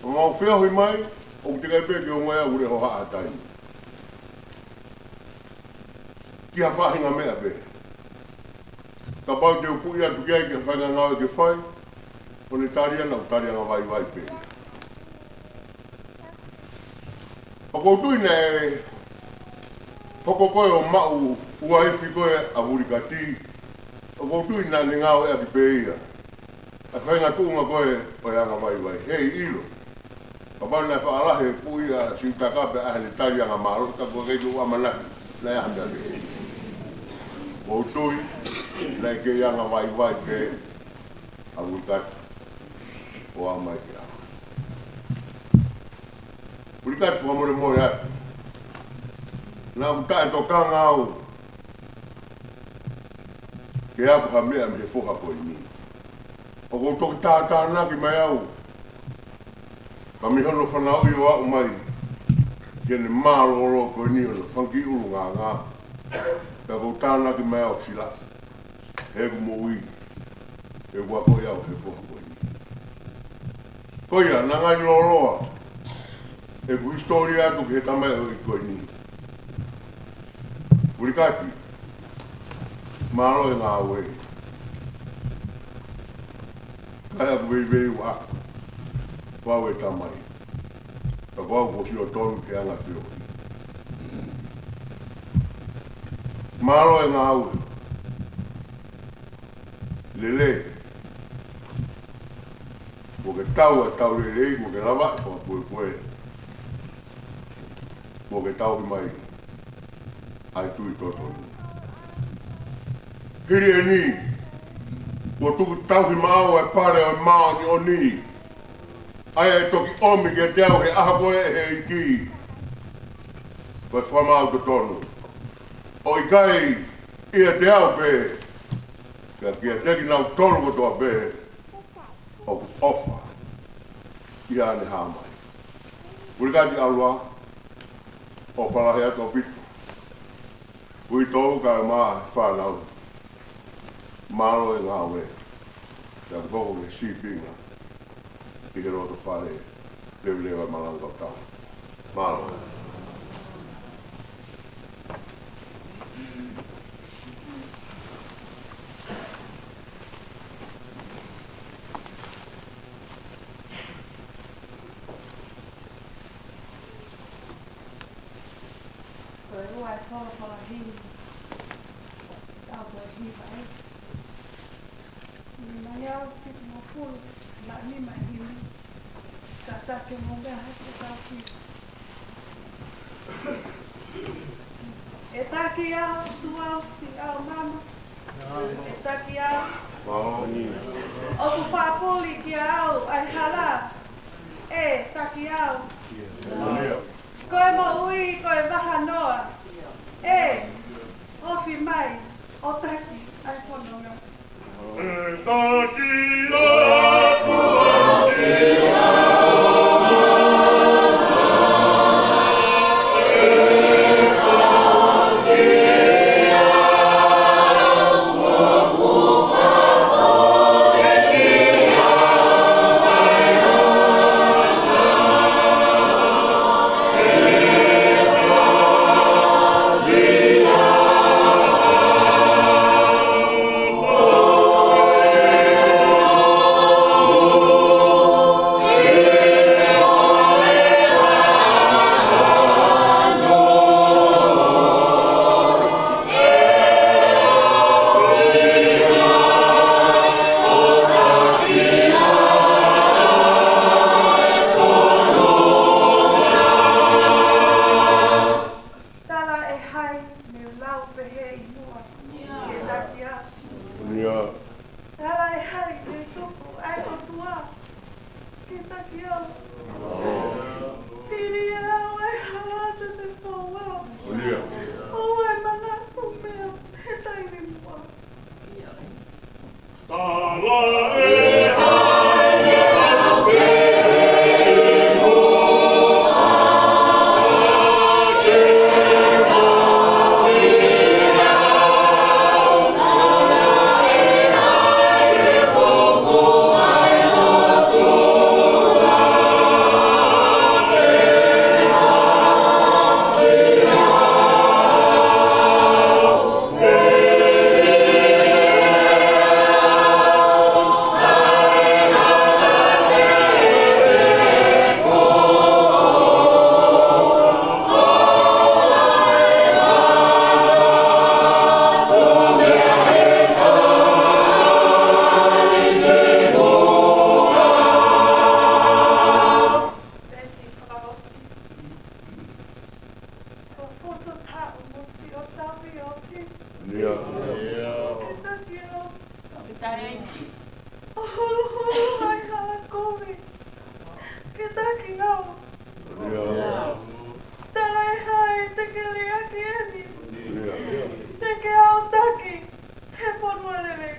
ʻOku mau feohi mai, ʻoku teʻeki ai pē ke u ongoʻi au ʻoku ou hohaʻa ha taimi ki ha faʻahinga meʻa pē. Kapau te u puʻi atu ki ai ki ha faʻahinga ngāue ke fai, ʻo ne tali ʻa e, ʻoku tali anga vaivai pē. ʻOku ou tui naʻe hoko ko ē ʻo maʻu uaifi ko ē ʻa Vulikati, ʻoku ou tui naʻa ne ngāueʻaki pē ia ʻa e faʻahinga tuʻunga ko ē ʻo e anga vaivai. Heiʻilo, kapau naʻe faʻa lahi e puʻi ʻa Siutaka pea ʻai haʻane tali angamālohi, ka ʻoku ʻikai ke u ʻamanaki naʻe ʻi ai ha meʻa kehe. ʻOku ou tui naʻe kei anga vaivai pē ʻa Vulikati ʻo aʻu mai ki ai. Vulikati, fakamolemole atu. Naʻa ku taʻetokanga au ke ʻalu ha meʻa mei he foha ko eni. ʻOku ou toki tātānaki mai au, ka mei hono fanauʻi ʻo aʻu mai ki heʻene mālōlō ko eni ʻo ne fanga kiʻi ʻulungaanga. Pea ʻoku ou tānaki mai au ʻo sila heʻeku moʻui, ʻeku akoʻi au he foha ko eni. Ko ia, naʻa ngali lōloa ʻeku hisitōlia atu ki he tamaioʻeiki ko eni. Vulikati, mālō e ngāue. Kae ʻoku veiveiua ʻaku, ko au e tamai. Ka ko au ʻoku ou sio tonu ki he anga feohi. Mālō e ngāue. Lelei. Kuo ke tau ʻa e tau lelei, kuo ke lava ʻa e fakapuepue. Kuo ke tauhi mai ʻa e tui totonu. Hili eni, kuo tuku tauhi maʻau ʻa e pale ʻo e māʻoniʻoni, ʻa ia ʻe toki ʻomi kiate au he ʻaho ko ē ʻe he ʻEiki. Ko e fakamaau totonu. ʻOku ʻikai ʻiate au pē, ka kiate kinautolu kotoa pē ʻoku ʻofa ʻi haʻane hā mai. Vulikati ʻAlua, ʻofa lahi atu ʻaupito. Uitou kae ʻumaʻā e fānau. Mālō e ngāue. Pea ʻoku hoko ki he sīpinga ʻi he loto fale leveleva e malanga kautau. Mālō. Ko e ua e folofola himi, tau ko e hiva ē. Nima ʻi au fitu mo fulu, naʻa nima e himi, tataki mo mea hake tau ki. Ki au, tuʻu au, siʻau mama. ʻE taki au. ʻOku fakapuli kiate au ʻa e hala. ʻE taki au. Ko e moʻui, ko e vahanoa. ʻE ofi mai, ʻo taki ʻa e fononga. Tala ʻe hai, meʻa lau pehē ʻi muʻa, ke taki au. Tala ʻe hai, meʻa tuku ʻa e ʻOtua, ke taki au. Pili ʻe au ʻa e hala te te fou au. ʻOua ʻe manatu meʻa he taimi muʻa. Ko Foto Taʻu mo Siʻo Tavi ʻo Ki. ʻIo. Ke taki au. Kapitale. ʻO holoholo ai hala kovi. Ke taki au. ʻIo. Tala ʻe hai te ke liʻaki eni. ʻIo. Te ke au taki he fonua lelei.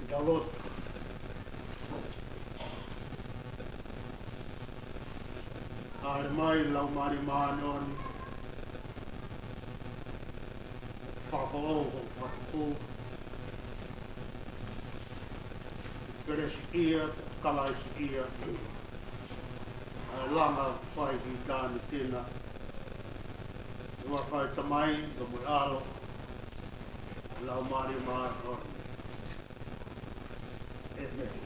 Tau lotu. Haʻele mai Laumālie Māʻoniʻoni, fakafoʻou hoʻo fakatupu, kelesiʻia, kalaisiʻia, ʻa e langa fai ki tāniti na, ʻoua fai Tamai, ka mo e ʻAlo, Laumālie Māʻoniʻoni. ʻĒmeni.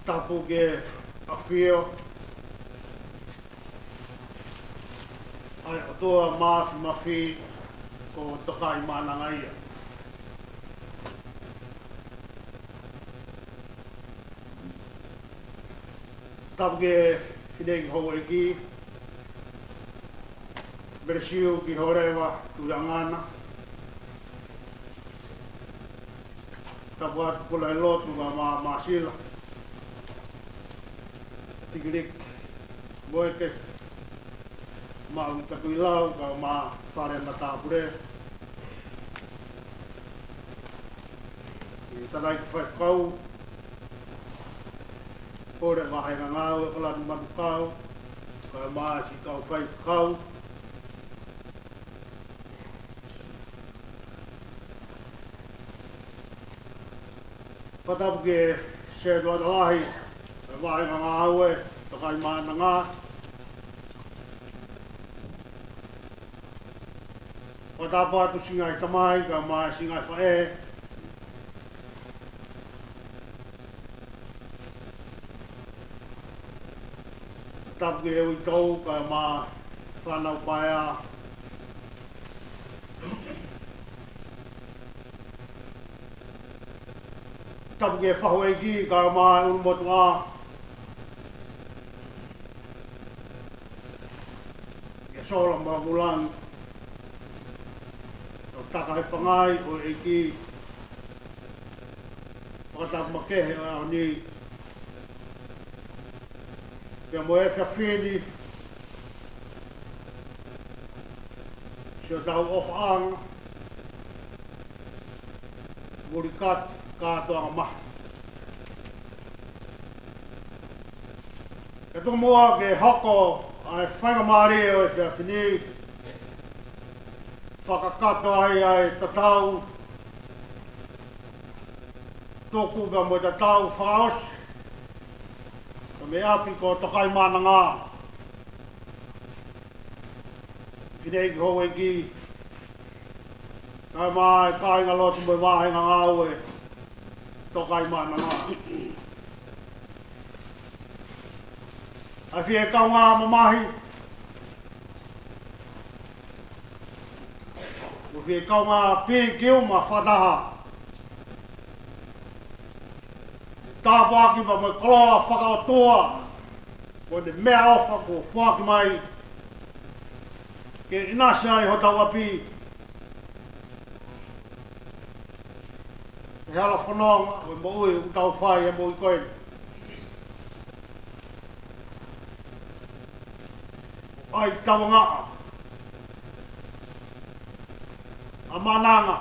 Tapu ki he ʻAfio ʻa e ʻOtua Māfimafi ko Tokaimaʻananga ia. Tapu ki he fineʻeiki houʻeiki, Melesiu Kiholeva Tuiangana. Tapu atu Pulailotu kae ʻumaʻā Māsila, Tikiliki, Moeke, Maʻu Takuilau kae ʻumaʻā Fale Matāpule. Ki he tangataʻeiki faifekau, Pule Vahenga Ngāue ʻo Kalani Manukau, kae ʻumaʻā siʻi kau faifekau. Fakatapu ki he Setuata Lahi ʻo e Vahenga Ngāue Tokaimaʻananga. Fakatapu atu siʻi ngaahi tamai kae ʻumaʻā siʻi ngaahi faʻē. Tapu ki he uitou kae ʻumaʻā fānau paea. Tapu ki he faʻu ʻeiki kae ʻumaʻā e ʻulumotuʻa. Kia Sola Mahulangi, ʻo Takahipangai, ʻo e ʻeiki fakatapu makehe ʻo e ʻaho ni. Pea mo e efiafi ni, siʻotau ʻofaʻanga, Mulikati Kātoanga Maha. Kae tuku muʻa ke hoko ʻa e faingamālie ʻo e efiafi ni, fakakakato ai ʻa e tatau tuku pea mo e tatau fakaʻosi ʻa e ʻapi ko Tokaimaʻananga. Fineʻeiki houʻeiki, kae ʻumaʻā e kāingalotu mo e Vahenga Ngāue Tokaimaʻananga. ʻA e fie kaungā mamahi, mo e fie kaungā pīkiuma fakataha. Tāpuaki pea mo e koloa fakaʻotua, ko ʻene meʻaʻofa kuo foaki mai ke ʻinasi ai hotau ʻapi. He hala fononga ʻo e moʻui ʻoku tau fai he moʻui ko eni. ʻAi tauangaʻa, ʻa e maʻananga,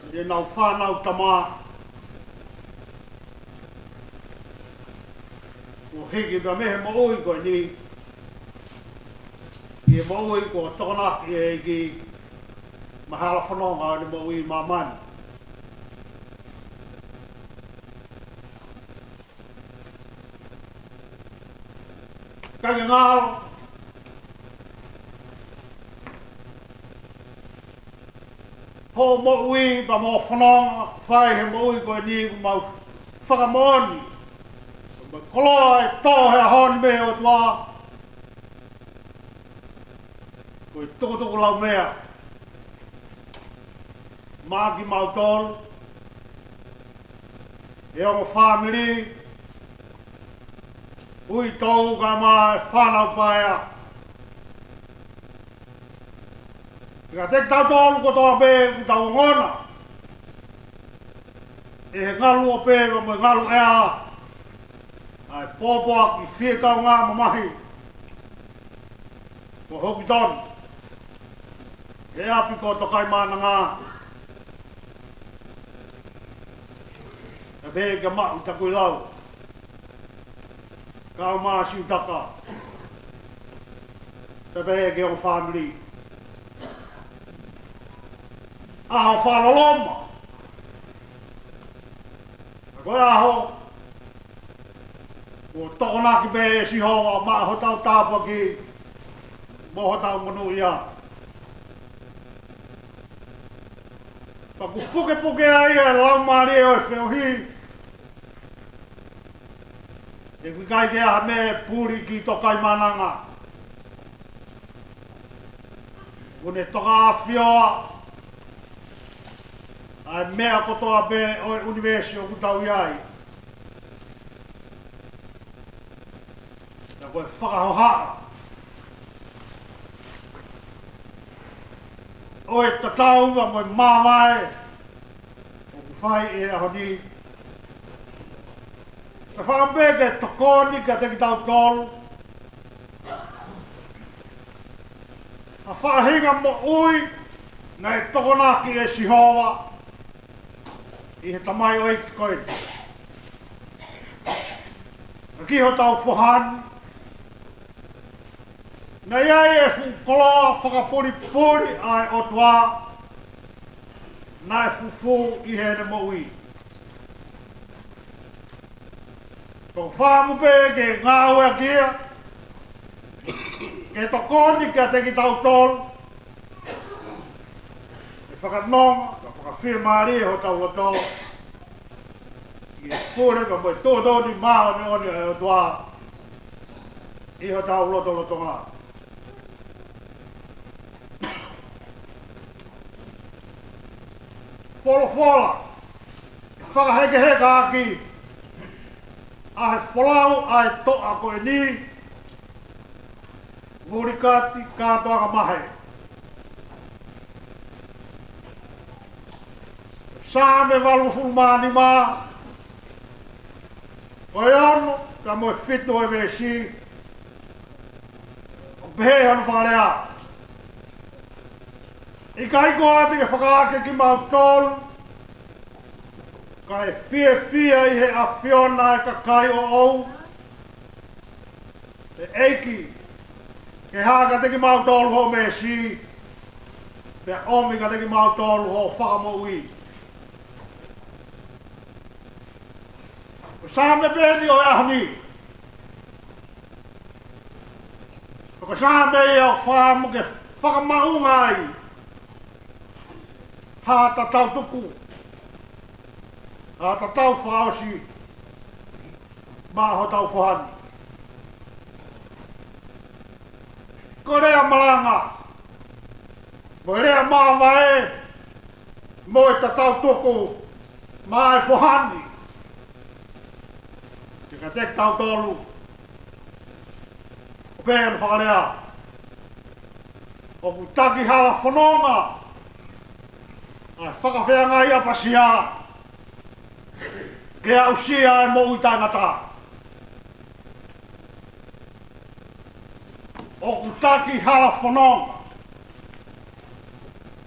ʻi heʻenau fānau tama, kuo hiki pea mei he moʻui ko eni, ʻi he moʻui kuo tokonaki ʻe he ʻEiki, mo e hala fononga ʻo ʻene moʻui ʻi māmani. Kae ke ngalo hoʻo moʻui pea mo e fononga fai he moʻui ko eni, ʻoku mau fakamoʻoni, ko e koloa ʻe tō he ʻaho ni mei he ʻOtua, ko e tukutuku laumea maʻa kimautolu, e ongo fāmili, uitou kae ʻumaʻā e fānau paea. Pea kiate kitautolu kotoa pē ʻoku tau ongona ʻe he ngalu ope mo e ngalu ʻea ʻa e pōpoaki fie kaungā mamahi kuo hoki tonu he ʻapi ko Tokaimaʻananga. Pehē kia Maʻu Takuilau, kau Masiutaka. Pehē ki he ongo fāmili. ʻAho fakaloloma. Ko e ʻaho kuo tokonaki pē ʻe Sihova maʻa hotau tāpuaki mo hotau monūʻia. Pea ʻoku pukepuke ai e laumālie ʻo e feohi. He ʻoku ʻikai ke ʻi ai ha meʻa ʻe puli ki Tokaimaʻananga. ʻOku ne tokaʻafioʻi ʻa e meʻa kotoa pē ʻo e ʻunivēsi ʻoku tau ʻi ai. Pea ko e fakahohaʻa ʻo e tatau mo e māvae ʻoku fai he ʻaho ni. Pea fakaʻamu pē ke tokoni kiate kitautolu ha faʻahinga moʻui naʻe tokonaki ʻe Sihova ʻi he tamaioʻeiki ko eni. Ka ki hotau foha ni, naʻe ʻi ai e fuʻu koloa fakapulipuli ʻa e ʻOtua naʻe fufū ʻi heʻene moʻui. Pea ʻoku fakaʻamu pē ke ngāueʻaki ia ke tokoni kiate kitautolu ke fakanonga, ke fakafiemālie hotau loto ki he pule pea mo e tuʻutuʻuni māʻoniʻoni ʻa e ʻOtua ʻi hotau lotolotonga. Folofola fakahekeheka ʻaki ʻa e folau ʻa e toʻa ko eni, Vulikati Kātoanga Mahe. Saame valungofulu mā nima, ko e ono pea mo e fitu ʻo e veesi, ʻoku pehē hono fakalea: ʻIkai ko au te ke fakaake kimautolu, kae fiefia ʻi he ʻAfiona ʻa e kakai ʻoʻou? ʻE ʻEiki, ke hā kiate kimautolu hoʻo meesi, pea ʻomi kiate kimautolu hoʻo fakamoʻui. Ko e Saame pē eni ʻo e ʻaho ni. Ko e Saame ia ʻoku fakaʻamu ke fakamaʻunga ai ha tatau tuku, ha tatau fakaʻosi maʻa hotau foha ni. Ko e lea malanga mo e lea māvae mo e tatau tuku maʻa e foha ni, kiate kitautolu, ʻoku pehē hono fakalea: ʻOku taki hala fononga ʻa e fakafeangai ʻapasia ke aʻusia ʻa e moʻui taʻengata. ʻOku taki hala fononga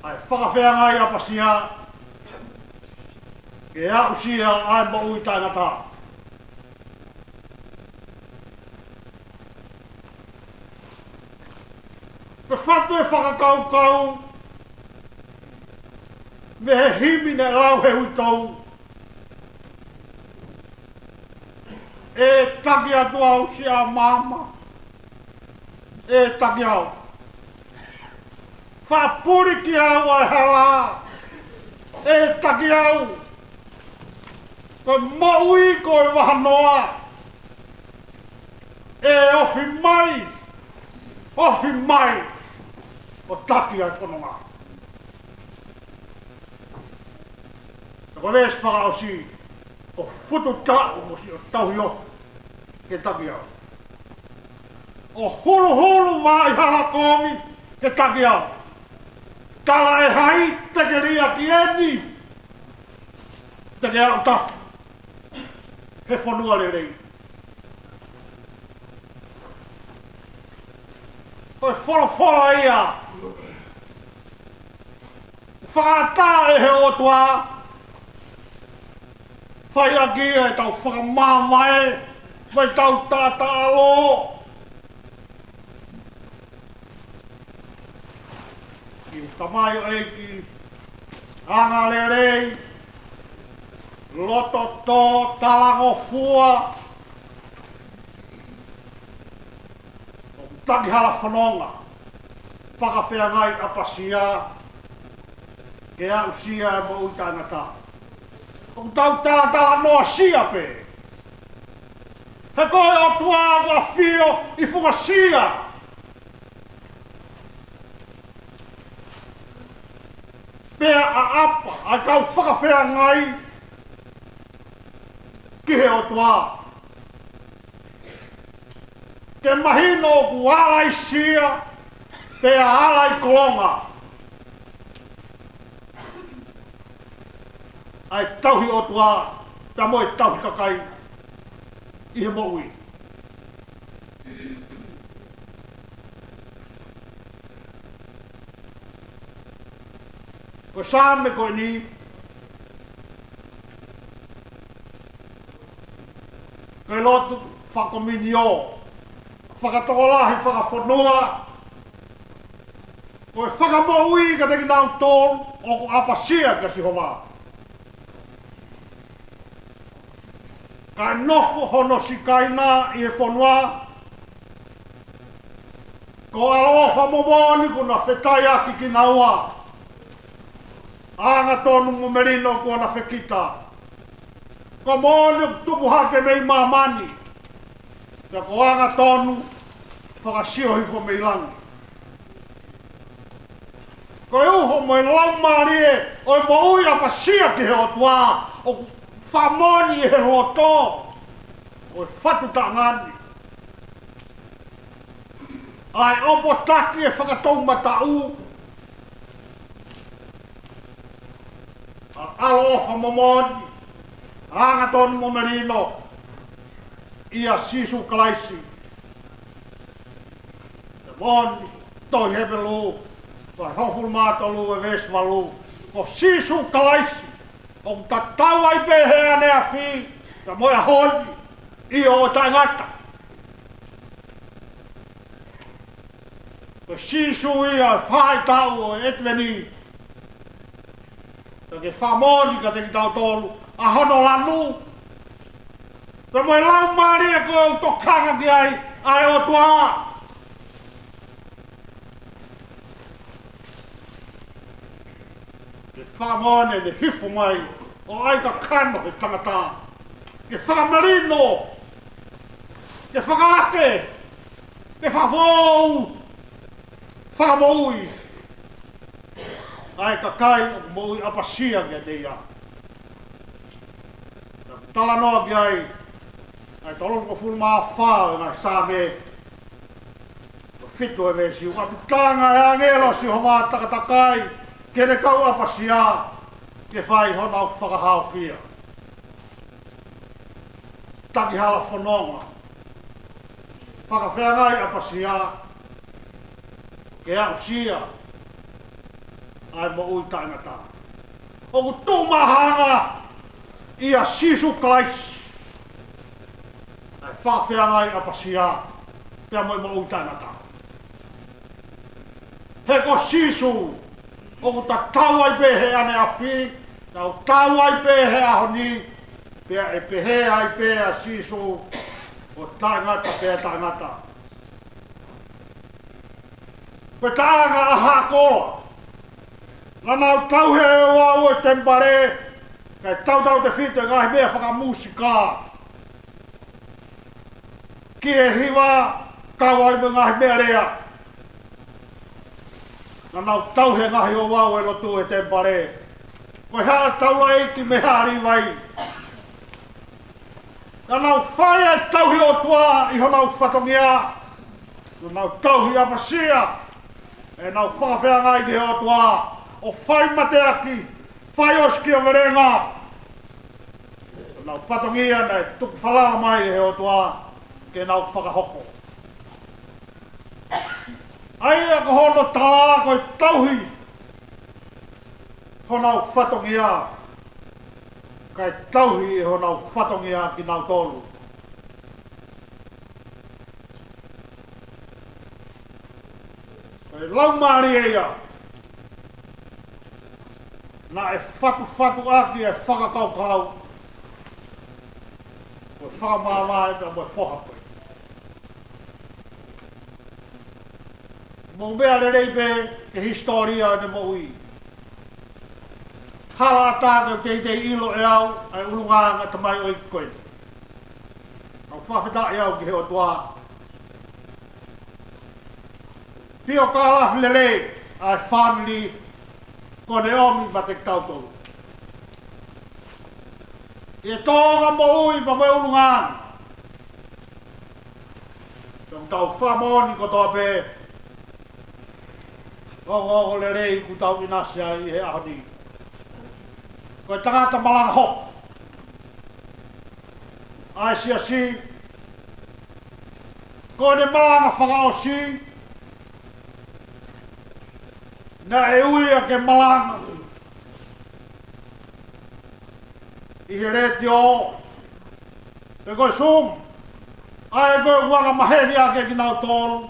ʻa e fakafeangai ʻapasia ke aʻusia ʻa e moʻui taʻengata. Pea fatu e fakakaukau mei he himi naʻe lau he uitou: ʻE taki atu au siʻa maama, ʻe taki au. Fakapuli ki au ʻa e hala, ʻe taki au. Ko e moʻui ko e vahanoa, ʻe ofi mai, ofi mai ʻo taki ʻa e fononga. Ko e veesi fakaʻosi: ʻO futu taʻu mo siʻo tauhi ofi ke taki au, ʻo huluhulu vaʻa hala kovi ke taki au. Tala ʻe hai te ke liʻaki eni, te ke aʻutaki he fonua lelei? Ko e folofola ia fakaʻatā ʻe he ʻOtua Fai ʻaki ʻetau fakamāvae, mo ʻetau taʻataʻalo. ʻI tamaioʻeiki, angalelei, loto tō, talangofua, ʻoku taki hala fononga, fakafeangai ʻapasia, ke aʻusia e moʻui taʻengata. ʻOku tau talatalanoasia pē. He ko e ʻOtua ʻoku ʻafio ʻi funga sia. Pea ʻaʻapa ʻa e kau fakafeangai ki he ʻOtua. Ke mahino ʻoku ala ʻi sia, pea ala ʻi kolonga ʻa e tauhi ʻOtua, pea mo e tauhi kakai ʻi he moʻui. Ko e Saame ko eni, ko e lotu fakakomiunio, fakatokolahi, fakafonua, ko e fakamoʻui kiate kinautolu ʻoku ʻapasia kia Sihova. Kae nofo hono Sikaina ʻi he fonua, ko e ʻaloʻofa momoʻoni kuo na fetaiaki kinaua, angatonu mo melino kuo na fekita. Ko e moʻoni ʻoku tupu hake mei māmani, pea ko e angatonu fakasio hifo mei langi. Ko e uho mo e laumālie ʻo e moʻui ʻapasia ki he ʻOtua, ʻoku fakamoʻoni ʻi he loto ʻo e fatu taʻengata ni. ʻA e ʻopo taki e fakatoumataʻu, ʻa e ʻaloʻofa momoʻoni, angatonu mo melino, ʻia Sīsū Kalaisi. Pea moʻoni, tohi Hepelū, vahe hongofulu mā tolu e veesi valu, ko Sīsū Kalaisi, ʻoku tatau ai pē he ʻaneafi, pea mo e ʻaho ni, ʻio ʻo taʻengata. Ko Sīsū ia ʻa e faʻahitaʻu ʻo e ʻEtiveni. Pea ke fakamoʻoni kiate kitautolu ʻa hono lanu, pea mo e laumālie ko ē ʻoku tokanga ki ai ʻa e ʻOtua. Ke fakamoʻoni ʻene hifo mai ʻo ʻai kakano he tangata. Ke fakamelino, ke fakaake, ke fakafoʻou, fakamoʻui ʻa e kakai ʻoku moʻui ʻapasia kiate ia. Naʻa ku talanoa ki ai, ʻa e tolungofulu mā fā ʻo e ngaahi Saame, ko e fitu e veesi, ʻoku ʻatutanga e ʻāngelo ʻo Sihova takatakai ki heʻene kau ʻapasia, ke fai honau fakahaofia. Taki hala fononga, fakafeangai ʻapasia, ke aʻusia ʻa e moʻui taʻengata. ʻOku tuʻu māhanga ʻia Sīsū Kalaisi ʻa e fakafeangai ʻapasia, pea mo e moʻui taʻengata. He ko Sīsū, ʻoku tatau ai pē he ʻaneafi, tatau ai pē he ʻaho ni, pea ʻe pehē ai pē ʻa Sīsū, ʻo taʻengata pea taʻengata. Ko e taʻanga ʻa Haʻakola, naʻa nau tauhi e ouau ʻo e temipale, kae tautautefito e ngaahi meʻa fakamūsika ki he hiva, kau ai mo e ngaahi meʻalea. Naʻa nau tauhi e ngaahi ouau ʻo e lotu ʻi he temipale. Ko e haʻa taulaʻeiki mo e haʻa Līvai. Naʻa nau fai e tauhi ʻOtua ʻi honau fatongia. Naʻa nau tauhi ʻapasia ʻenau fakafeangai ki he ʻOtua, ʻo fai mateaki, fai ʻosikiavelenga. Naʻa nau fatongia naʻe tukufalala mai ʻe he ʻOtua ke nau fakahoko. ʻA ia ko hono tala ko e tauhi honau fatongia. kae tauhi ʻe honau fatongia kinautolu. Ko e laumālie ia naʻe fatufatu ʻaki e fakakaukau, ko e fakamāvae pea mo e foha ko ē. Mou meʻa lelei pē ki he hisitōlia ʻo ʻene moʻui. Hala ʻatā ke u teitei ʻilo ʻe au ʻa e ʻulungaanga ʻa e tamaioʻeiki ko ē. Kau fakafetaʻi au ki he ʻOtua. Pio ka lafi lelei ʻa e fāmili ko ʻene ʻomi maʻa kitautolu. ʻI he tōʻonga moʻui pea mo e ʻulungaanga. Tau tau fakamoʻoni kotoa pē. Ongoongo lelei kuo tau ʻinasi ai ʻi he ʻaho ni. Ko e tangata malanga hoko ʻa e siasi, ko ʻene malanga fakaʻosi, naʻe ui ia ke malanga ʻi he letiō, pe ko e Zoom, ʻa ē ko e ʻuhinga maheni ʻaki kinautolu.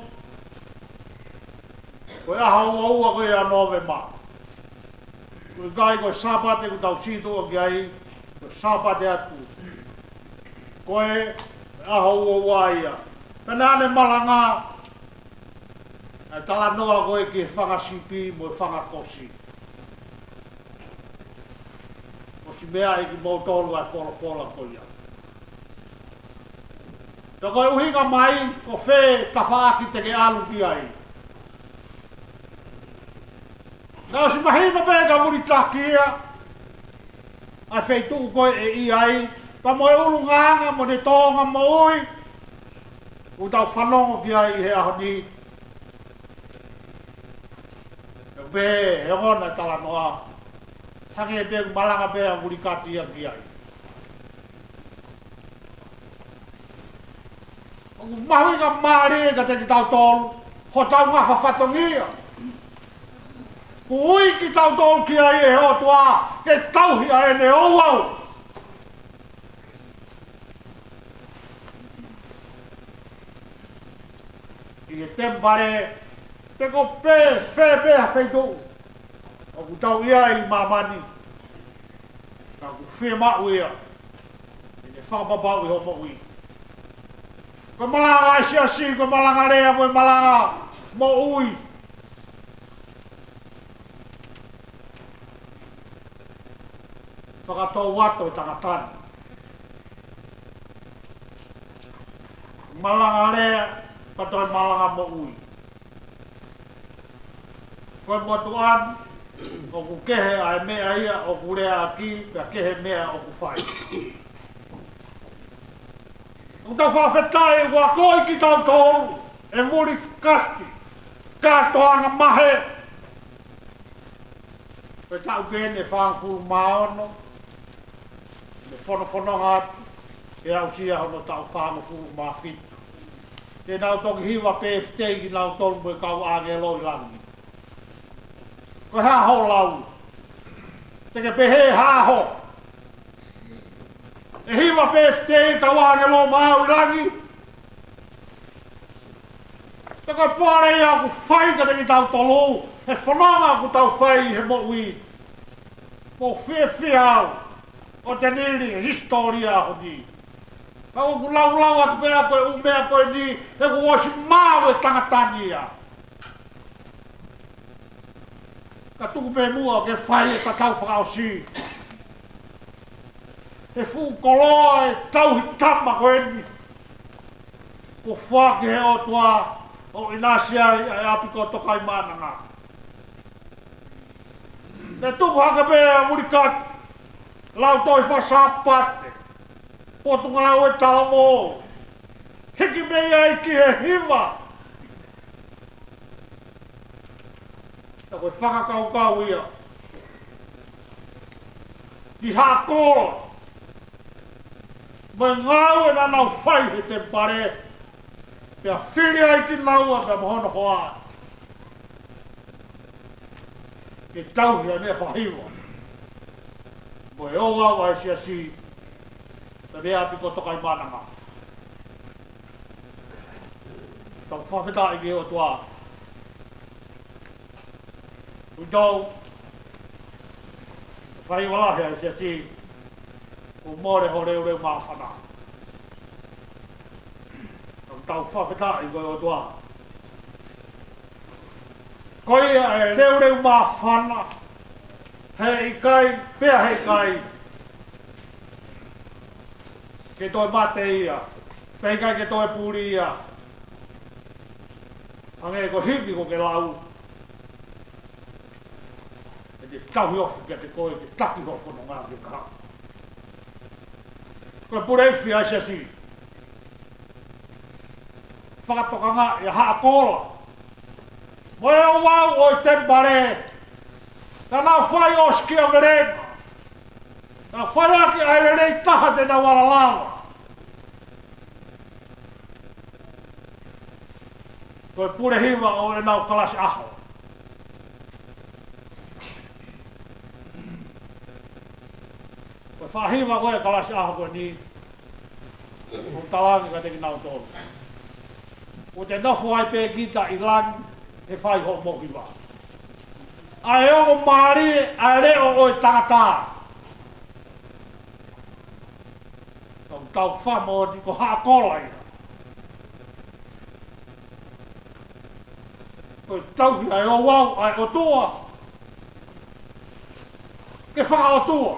Ko e ʻaho uaua ko ia ʻo Nōvema. Ko e kai ko e Sāpate kuo tau sītuʻa ki ai, ko e Sāpate atu. Ko e ʻaho uaua ia. Pea naʻa ne malanga ʻa e talanoa ko ē ki he fanga sipi mo e fanga kosi. ʻOsi meaʻi kimoutolu ʻa e folofola ko ia. Pea ko e ʻuhinga mai, ko fē tafaʻaki te ke ʻalu ki ai. Naʻe ʻosi mahino pē ka vuli taki ia ʻa e feituʻu ko ē ʻe ʻi ai, pea mo e ʻulungaanga mo ʻene tōʻonga moʻui, ʻoku tau fanongo ki ai ʻi he ʻaho ni. ʻE pehē he ongona e talanoa, hangē pē ʻoku malanga pē ʻa Vulikati ia ki ai. ʻOku mahuʻinga mālie kiate kitautolu hotau ngafa fatongia. Kuo ui kitautolu ki ai ʻe he ʻOtua ke tauhi ʻa ʻene ouau. ʻI he temipale, pe ko fē, fē pē ha feituʻu ʻoku tau ʻi ai ʻi māmani, ka ʻoku fiemaʻu ia ʻene fakapapauʻi hoʻo moʻui. Ko e malanga ʻa e siasi, ko e malanga lea, ko e malanga moʻui. Fakatou atu e tangata ni. Malanga lea, pea toe malanga moʻui. Ko e motuʻa ni, ʻoku kehe ʻa e meʻa ia ʻoku leaʻaki, pea kehe meʻa ʻoku fai. ʻOku tau fakafetaʻi, ʻoku akoʻi kitautolu ʻe Vulikati kātoanga mahe. Ko e taʻu pē ʻeni ʻe fāngofulu mā ono, ne fonofononga atu, ke aʻusia hono taʻu fāngofulu mā fitu. Te nau toki hiva pēfitei kinautolu mo e kau ʻāngelo ʻi langi. Ko e hā hoʻo lau? Te ke pehē hā hoʻo? ʻE hiva pēfitei kau ʻāngelo maʻau ʻi langi? Pea ko e pole ia ʻoku fai kiate kitautolu he fononga ʻoku tau fai he moʻui. Mou fiefia au ʻo te lili he hisitōlia ʻaho ni. Ka ʻoku laulau atu pē ʻa e ʻū meʻa ko eni, he kuo ʻosi maʻu e tangata ni ia. Ka tuku pē muʻa ke fai e tatau fakaʻosi. He fuʻu koloa e tauhi tama ko eni, kuo foaki he ʻOtua ʻo ʻinasi ai ʻa e ʻapi ko Tokaimaʻananga. Ne tuku hake pē ʻa Vulikati, lau tohi faka-Sāpate, potungāue talavou, hiki mei ai ki he hiva. Ka ko e fakakaukau ia ki he haʻa kolo mo e ngāue naʻa nau fai he temipale, pea fili ai kinaua pea mo hono hoa ke tauhi ʻa e meʻa fakahiva. Ko e ouau ʻa e siasi, pea mo e ʻapi ko Tokaimaʻananga. Tau fakafetaʻi ki he ʻOtua. Kuo tau fai vala he ʻa e siasi, kuo mole ho leuleu māfana. Tau fakafetaʻi ki he ʻOtua. Ko ia ʻa e leuleu māfana, heʻikai, pea heʻikai ke toe mate ia, pea ʻikai ke toe puli ia. Hangē ko e himi ko ē ke lau, ʻe te tauhi ʻofa kiate koe, ʻe te taki ho fononga ki he kahaʻu. Ko e pule ifi ʻa e siasi. Fakatokangaʻi ʻa Haʻakola mo e ouau ʻo e temipale, naʻa nau fai ʻosikiavelenga, naʻa nau fai ʻaki ʻa e lelei taha te nau ala lava. Ko e pule hiva ʻo ʻenau kalasi ʻaho. Ko e faʻahiva ko ē ʻa e kalasi ʻaho ko eni, ʻoku ou talaange kiate kinautolu, ʻoku te nofo ai pē kita ʻi langi he fai hoʻomou hiva. ʻA e ongo mālie ʻa e leʻo ʻo e tangata. Tau, tau fakamoʻoni ko Haʻakola ia. Ko e tauhi ʻa e ouau ʻa e ʻOtua ke fakaʻotua.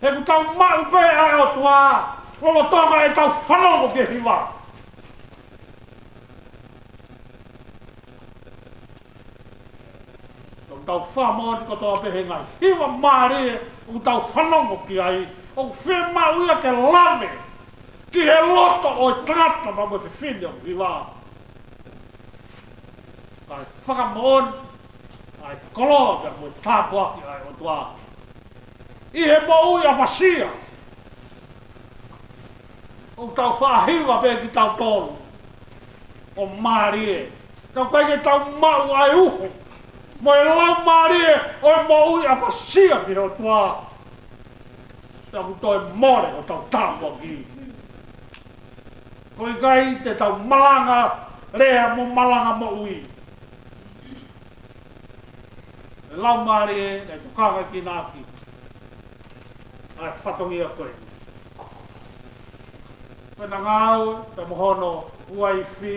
He ʻoku tau maʻu pē ʻa e ʻOtua lolotonga ʻetau fanongo ki he hiva. Tau, tau fakamoʻoni kotoa pē he ngaahi hiva mālie ʻoku tau fanongo ki ai, ʻoku fiemaʻu ia ke lave ki he loto ʻo e tangata pea mo e fefine ʻoku hiva. Kae fakamoʻoni ʻa e koloa pea mo e tāpuaki ʻa e ʻOtua ʻi he moʻui ʻapasia. ʻOku tau faʻahiva pē kitautolu ʻo mālie, ka ʻoku ʻikai ke tau maʻu ʻa e uho mo e laumālie ʻo e moʻui ʻapasia mei he ʻOtua. Pea ʻoku toe mole hotau tāpuaki. Ko e ʻikai te tau malanga lea mo malanga moʻui. ʻE laumālie, ʻe tokanga ki he ʻEiki ʻa e fatongia ko eni. Ko ʻena ngāue pea mo hono uaifi,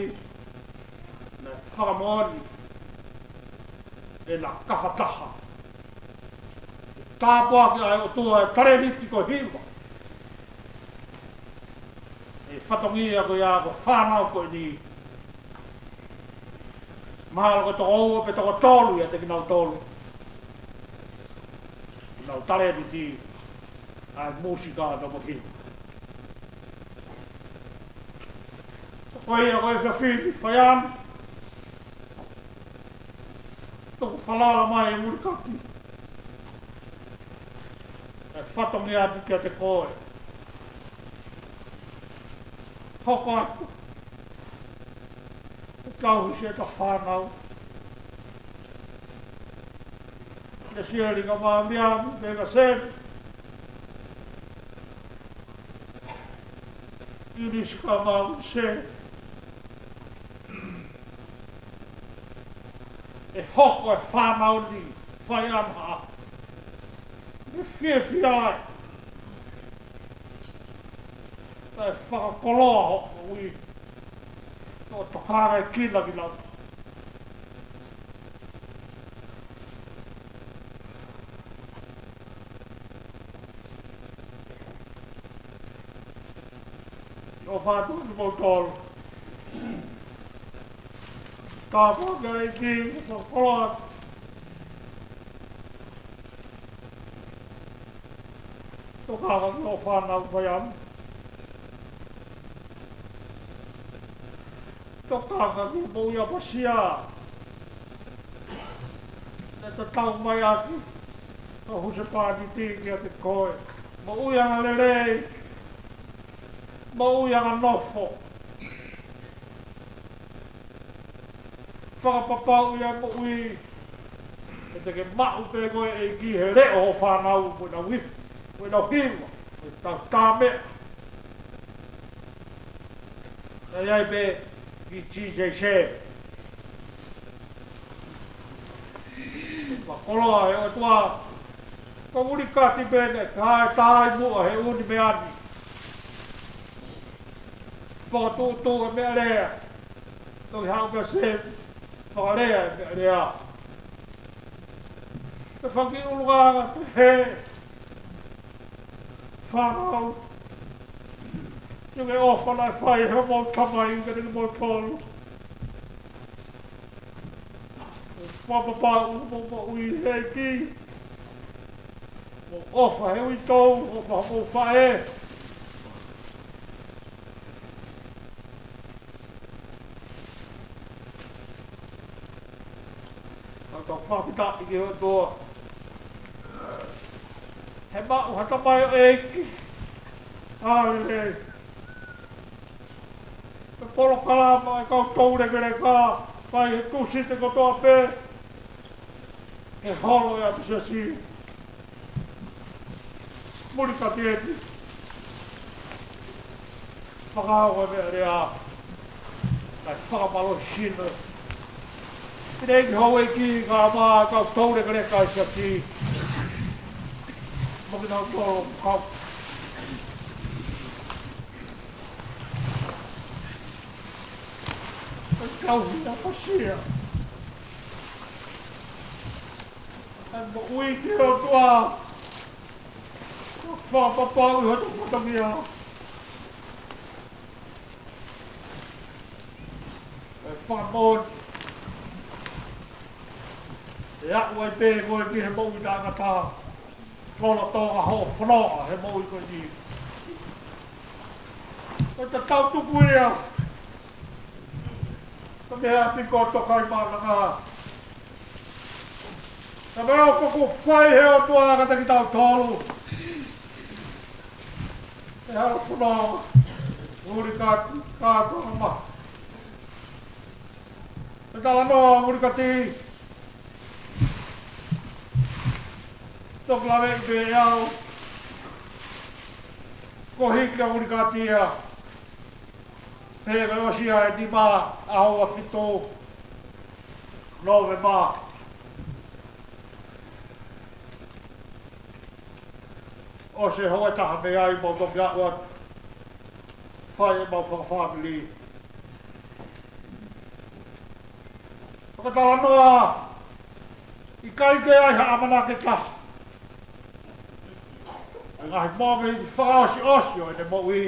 naʻe fakamoʻoni ʻena kafataha ʻe tāpuaki ʻa e ʻOtua e talēniti ko e hiva. ʻE fatongia ko ia ko e fānau ko eni. Mahalo ko e toko ua pe toko tolu ia ʻiate kinautolu ʻenau talēniti ʻa e mūsika pea mo e hiva. Ko ia ko e efiafi ni, Faiana, tuku falala mai e mulikaki. ʻE fatongia atu kiate koe. Hoko atu. ʻE tauhi siʻeta fānau. ʻE Sieli ka Mamiamu, pea ka Seli. ʻIlisi ka Mau se. ʻE hoko e fānau ni, Faiana. ʻE fiefia ai. Kae fakakoloa hoʻo ui. ʻO tokanga kinautolu. ʻOfa atu kiate kimoutolu. Tāpuaki ʻa e ʻEiki, fakakoloa. Tokanga ki hoʻo fānau, Faiana. Tokanga ki he moʻui ʻapasia naʻe tatau mai ʻaki ʻa e husepāniti kiate koe. Moʻui angalelei, moʻui anganofo. Fakapapauʻi ʻa e moʻui Ke te ke maʻu pē koe ʻEiki he leʻo ʻo e fānau, ko ʻenau ifi, ko ʻenau hiva, ko ʻenau tāmeʻa. ʻA ia pē ki T J C. Fakakoloa he ʻOtua, ko Vulikati pē naʻe tā e tai muʻa he ʻuni meʻa ni. Fakatuʻutuʻu e meʻalea. Toki haʻu pē se fakalea e meʻalea. Pea faki ʻulungaanga pē he fānau. Ko e ʻofa naʻe fai he homou tamai kiate kimoutolu. Fakapapauʻi hoʻomou moʻui ʻEiki. Mo e ʻofa he uitou, ʻofa homou faʻē. Ka tau fakafetaʻi ki he ʻOtua. He maʻu ha tamaioʻeiki. Haleluia. Ko e polokalama ʻa e kau toulekeleka, fai he Tūsite kotoa pē. Ke holo e ʻapisiasi. Vulikati ē. Fakahoko e meʻalea. Kae fakamālohisino. Pea ʻEiki houʻeiki, kae ʻumaʻā e kau toulekeleka ʻa e siasi. Mo kinautolu kau. Kae kau hina pasia. Kae moʻui ki he ʻOtua. Fakapapauʻi hoto fatongia. Kae fakamoʻoni. ʻE aʻu ai pē koe ki he moʻui taʻengata. Lolotonga hoʻo fononga he moʻui ko eni. Ko e tatau tuku ia. Ko e meʻa ʻapi ko e tokaimaʻananga. Ko e meʻa ʻoku fai he ʻOtua kiate kitautolu. ʻE hala fononga. Vulikati, kātoa ma. Ko e talanoa Vulikati. Toki laveʻi pē ʻe au. Ko e hiki ʻa Vulikati ia. Pea ko e ʻosi ia e nima ʻaho ua fitu Nōvema. ʻOsi e houa ʻe taha mei ai mau toki aʻu atu. Fai ʻemau fakafāmili. Fakatalanoa, ʻikai ke ʻi ai ha ʻamanaki ʻe taha. ʻI he ngaahi mōmeniti fakaʻosiʻosi ʻo ʻene moʻui.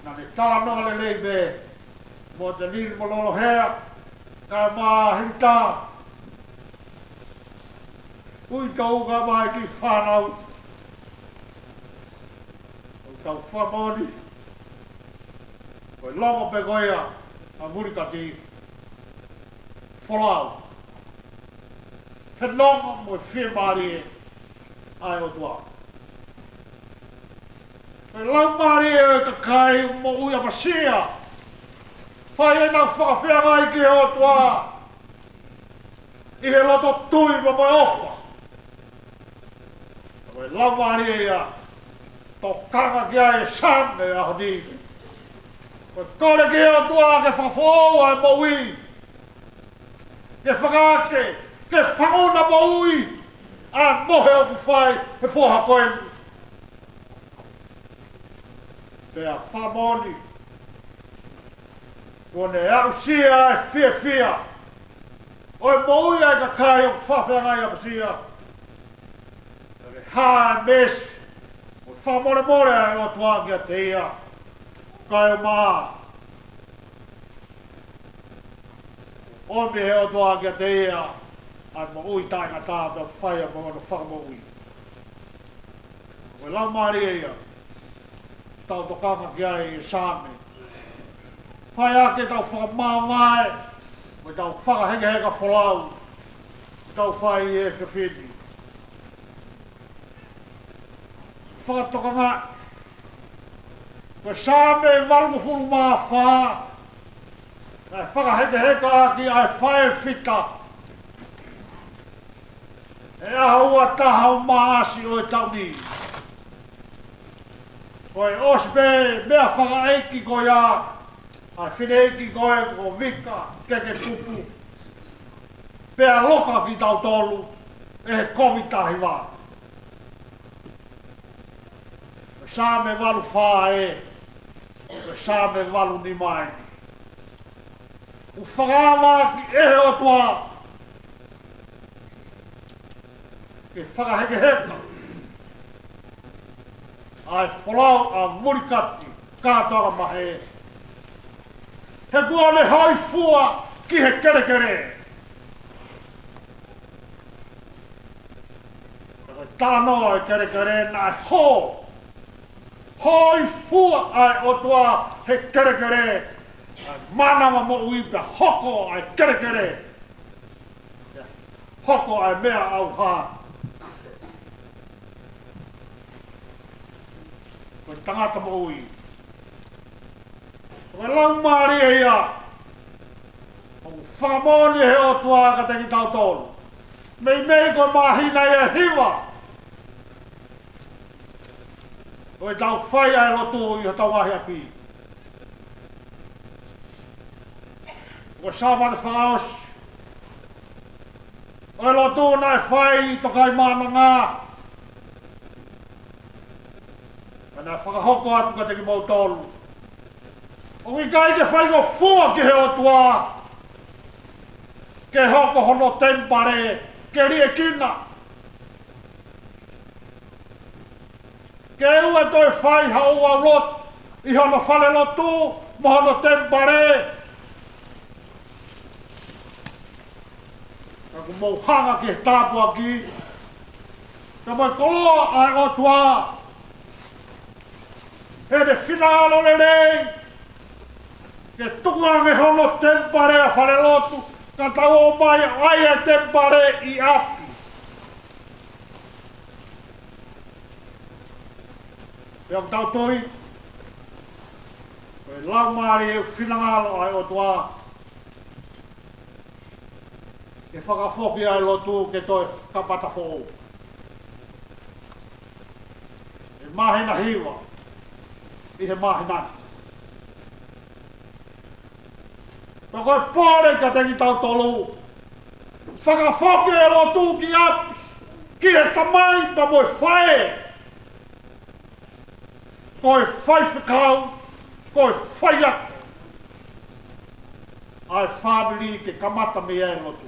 Naʻá ne talanoa lelei pē mo Telili mo Lolohea, kae ʻumaʻā Hilitā. Uitou kae ʻumaʻā e kiʻi fānau. ʻOku tau fakamoʻoni, ko e longo pē ko ia ʻa Vulikati. Folau. He longo mo e fiemālie ʻa e ʻOtua. Ko e laumālie ʻo e kakai moʻui ʻapasia. Fai ʻenau fakafeangai ki he ʻOtua. ʻI he loto tui mo e ʻofa. Ko e laumālie ia. Tokanga ki ai e Saame ʻo e ʻaho ni. Ko e kole ki he ʻOtua ke fakafoʻou ʻa e moʻui. Ke fakaake, ke fanguna moʻui. ʻA e mohe ʻoku fai he foha ko eni. Pea fakamoʻoni. Kuo ne aʻusia e fiefia ʻo e moʻui ʻa e kakai ʻoku fakafeangai ʻapasia. Pea ke hā e meesi, mo e fakamolemole ʻa e ʻOtua kiate ia. Kae ʻumaʻā, ʻomi ʻe he ʻOtua kiate ia ʻa e moʻui taʻengata pea fai ʻa e moʻui fakamoʻui. Ko e laumālie ia. Tau tokanga ki ai e Saame. Fai ʻaki ʻetau fakamāvae, mo ʻetau fakahekeheka folau, ʻoku tau fai he efiafi ni. Fakatokangaʻi, ko e Saame valungofulu mā fā, naʻe fakahekeheka ʻaki ʻa e faifita. ʻI he ʻaho ua taha ʻo Maʻasi ʻo e taʻu ni, ko e ʻosi pē meʻa fakaʻeiki ko ia ʻa e fineʻeiki ko ē ko Vika Keketupu, pea loka kitautolu ʻe he Kōviti taha hiva. Ko e Saame valu fā ē, ko e Saame valu nima eni. ʻOku fakaava ʻaki ʻe he ʻOtua ke fakahekeheka ʻa e folau ʻa Vulikati Katoanga Mahē, he kuo ne hōifua ki he kelekele. Ko e talanoa ʻo e kelekele naʻe hō, hōifua ʻa e ʻOtua he kelekele, ʻa e mānava moʻui pea hoko ʻa e kelekele, pea hoko ʻa e meʻa ʻauha. Ko e tangata moʻui, ko e laumālie ia ʻoku fakamoʻoni ʻe he ʻOtua kiate kitautolu. Meimei ko e māhina ia ʻe hiva ʻo ʻetau fai ʻa e lotu ʻi hotau ngaahi ʻapi. Ko e Sāpate fakaʻosi ʻo e lotu naʻe fai ʻi Tokaimaʻananga, pea naʻe fakahoko atu kiate kimoutolu ʻoku ʻikai ke faingofua ki he ʻOtua ke hoko hono temipale ke liʻekina. Ke ʻoua toe fai ha ouau lotu ʻi hono falelotu mo hono temipale. Ka kuo mou hanga ki he tāpuaki, ka mo e koloa ʻa e ʻOtua, heʻene finangalo lelei, ke tukuange hono temipale ʻa e falelotu, ka tau ō mai ʻo ʻai ʻa e temipale ʻi ʻapi. Pea ʻoku tau tui, ko e laumālie ʻo e finangalo ʻa e ʻOtua, ke fakafoki ʻa e lotu ke toe kapata foʻou ʻi he māhina hiva ʻi he māhina ni. Pea ko e pole kiate kitautolu, fakafoki e lotu ki ʻapi, ki he tamai pea mo e faʻē. Ko e faifekau, ko e faiako ʻa e fāmili ke kamata mei ai e lotu.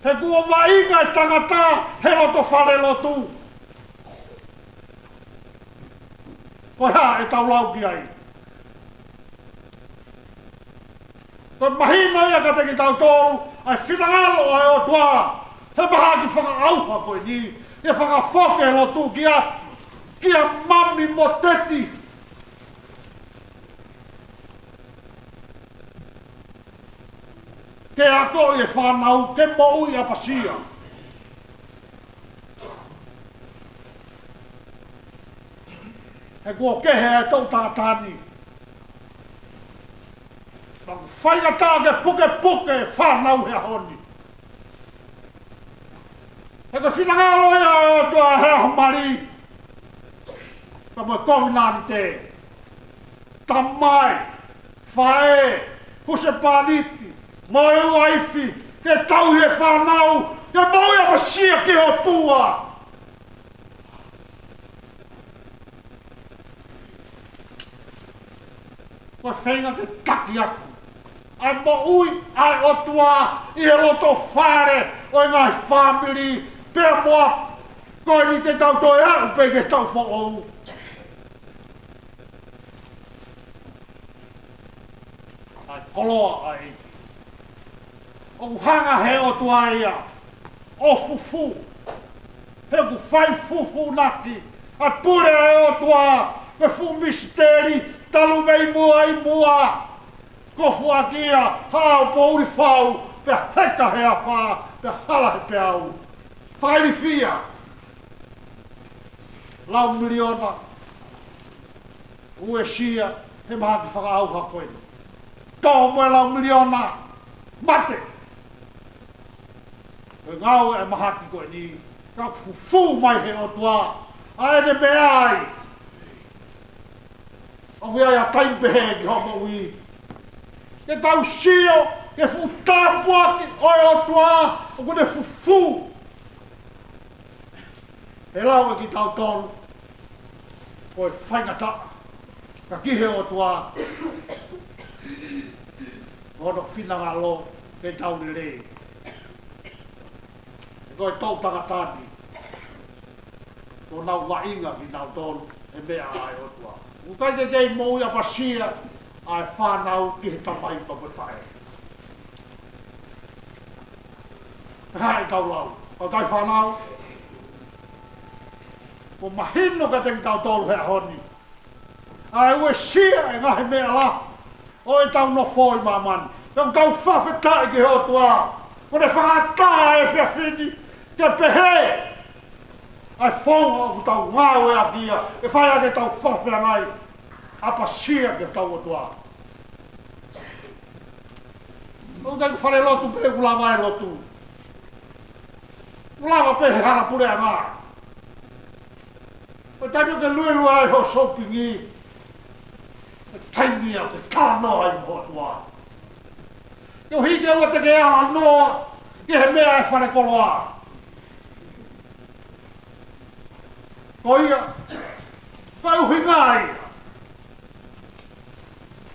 He kuo vaʻinga e tangata he loto falelotu. Ko e hā ʻetau lau ki ai? Ko e mahino ia kiate kitautolu ʻa e finangalo ʻa e ʻOtua he mahaki fakaʻauha ko eni, ke fakafoki e lotu ki ʻapi, kia Mami mo Teti, ke akoʻi e fānau ke moʻui ʻapasia. He kuo kehe e toʻutangata ni. Pea ʻoku faingataʻa ke pukepuke e fānau he ʻaho ni. He ko e finangalo ia ʻo e ʻOtua he ʻaho mali, pea mo e kovinānite. Tamai, faʻē, husepāniti mo e uaifi, ke tauhi e fānau ke moʻui ʻapasia ki he ʻOtua. Ko e feinga ke taki atu ʻa e moʻui ʻa e ʻOtua ʻi he loto fale ʻo e ngaahi fāmili pea mo ʻapi. Ko eni te tau toe aʻu pē ki he taʻu foʻou. ʻA e koloa ʻa e ʻEiki. ʻOku hanga he ʻOtua ia ʻo fufū. He ʻoku fai fufū naki ʻa e pule ʻa e ʻOtua, ko e fuʻu misiteli talu mei muʻa ʻi muʻa. Ko fuakia, hao poʻuli fau, pea heka he afā, pea hala he peau. Fakailifia. Lau miliona uesia he mahaki fakaʻauha ko eni. Tō mo e lau miliona mate. Ko e ngāue ʻa e mahaki ko eni, ka ʻoku fufū mai he ʻOtua ʻa ʻene meʻa ai. ʻOku ʻi ai ha taimi pehē ki hoʻo moʻui ke tau sio ki he fuʻu tāpuaki ʻo e ʻOtua ʻoku ne fufū. He lau ʻe kitautolu ko e faingataʻa, ka ki he ʻOtua ko hono finangalo ke tau lelei. He ko e toʻu tangata ni, ko honau vaʻinga kinautolu he meʻa ʻa e ʻOtua. ʻOku ʻikai ke kei moʻui ʻapasia ʻa e fānau ki he tamai pea mo e faʻē. Pea ʻe tau lau, ʻoku ʻikai fānau. Kuo mahino kiate kitautolu he ʻaho ni ʻa e uesia e ngaahi meʻa lahi ʻo ʻetau nofo ʻi māmani. Pea ʻoku tau fakafetaʻi ki he ʻOtua, kuo ne fakaʻatā ʻa e efiafi ni ke pehē ʻa e founga ʻoku tau ngāueʻaki ia, ʻe fai ʻaki ʻetau fakafeangai ʻapasia ki hotau ʻOtua. ʻOku ʻikai ko e falelotu pē ʻoku lava e lotu. ʻOku lava pē he hala puleʻanga. Ko e taimi ʻoku ke luelue ai hoʻo sōpingi, ko e taimi ia ke talanoa ai mo ho ʻOtua. Koeʻuhi ke ʻoua te ke ala noa ki he meʻa ʻa e falekoloa. Ko ia, ko e ʻuhinga ia.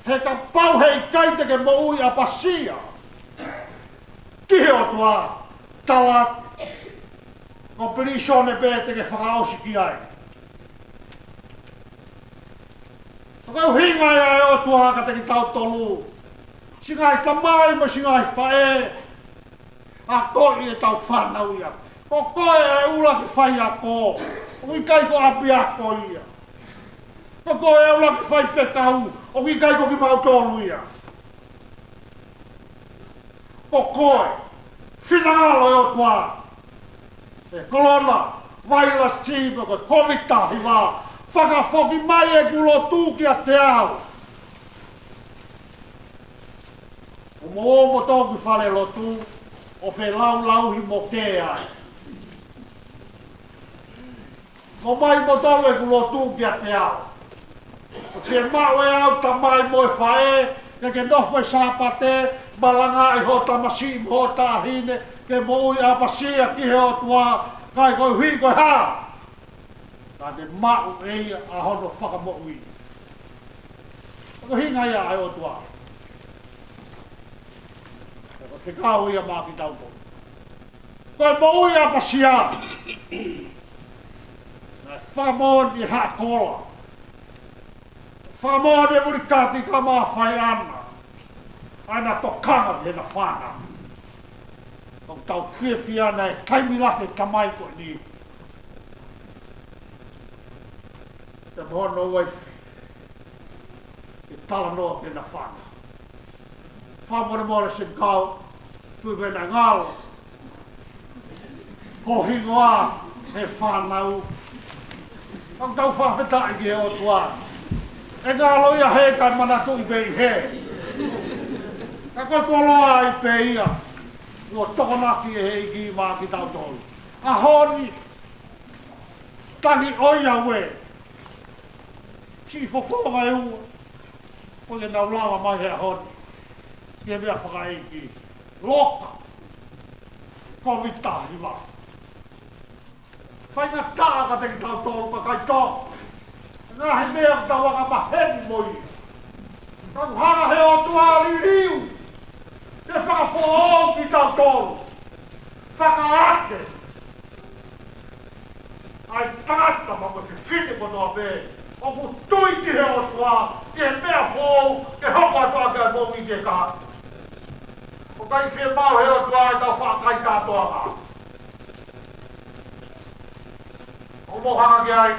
He kapau he ʻikai te ke moʻui ʻapasia ki he ʻOtua, tala ko e pilīsone pē te ke fakaʻosi ki ai. Ko e ʻuhinga ia ʻa e ʻOtua kiate kitautolu, siʻi ngaahi tamai mo siʻi ngaahi faʻē, akoʻi ʻetau fānau ia. Ko koe ʻe ʻuluaki faiako, ʻoku ʻikai ko ʻapiako ia. Ko koe ʻe ʻuluaki faifekau, ʻoku ʻikai ko kimautolu ia. Ko koe, finangalo e ʻOtua, ʻa e kolona vailasi pe ko e Kōviti taha hiva, fakafoki mai ʻeku lotu kiate au. ʻO mo ō moutolu ki falelotu ʻo felaulauhi mo kē ai. ʻOmai moutolu ʻeku lotu kiate au. ʻO fiemaʻu ʻe au tamai mo e faʻē ke ke nofo he Sāpate, malangaʻi hoʻo tamasiʻi mo hoʻo taʻahine ke moʻui ʻapasia ki he ʻOtua, kae koeʻuhi ko e hā? Ka te maʻu ʻe ia ʻa hono fakamoʻui. Ko e ʻuhinga ia ʻa e ʻOtua. Ko e fekau ia maʻa kitautolu. Ko e moʻui ʻapasia, naʻe fakamoʻoni ʻe Haʻa Kola, fakamoʻoni ʻe Mulikati kae ʻumaʻā Faiana, ʻa ʻena tokanga ki heʻena fānau. ʻOku tau fiefia ʻi he taimi lahi he tamai ko eni pea mo hono uaifi ke talanoa ki heʻena fānau. Fakamolemole Sengikau, tui pē naʻe ngalo ho hingoa he fānau. ʻOku tau fakafetaʻi ki he ʻOtua. ʻE ngalo ia he kae manatuʻi pē ʻi hē. Ka ko e koloa ai pē ia kuo tokonaki ʻe he ʻEiki maʻa kitautolu. ʻAho ni, tangi ʻo ia ue. Siʻi fofonga ʻe ua ʻoku ʻikai ke nau lava mai he ʻaho ni ki he meʻa fakaʻeiki. Loka. Kōviti taha hiva. Faingataʻa kiate kitautolu kakai tō. Ngaahi meʻa ʻoku tau angamaheni mo ia. Ka ʻoku hanga he ʻOtua ʻo liliu ke fakafoʻou kitautolu. Fakaake ʻa e tangata mo e fefine kotoa pē ʻoku tui ki he ʻOtua, ki he meʻa foʻou, ke hoko atu ʻaki ʻa e moʻui ke kaha. ʻOku ʻikai fiemaʻu he ʻOtua ʻetau faʻa kai kātoanga. ʻOku mou hanga ki ai.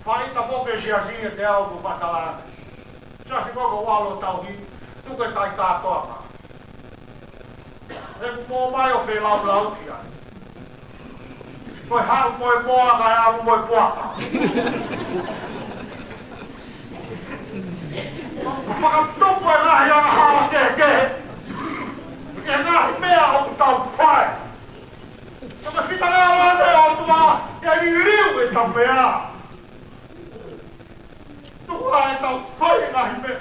Faʻita foki e siasi ʻiate au ʻoku ou faʻa tala atu. Siasi ko ē ʻoku ou ʻalu ʻo tauhi, tuku e kai kātoanga. He ʻoku mou ō mai ʻo felaulau ki ai. Ko e haʻu mo e moa kae ʻalu mo e puaka. Fakatupu e ngaahi angahala kehekehe. ʻi he ngaahi meʻa ʻoku tau fai. Ka ko e fitungofulu ʻa e ʻOtua, ʻe liliu ʻetau meʻa. Tuku ai ʻetau fai e ngaahi meʻa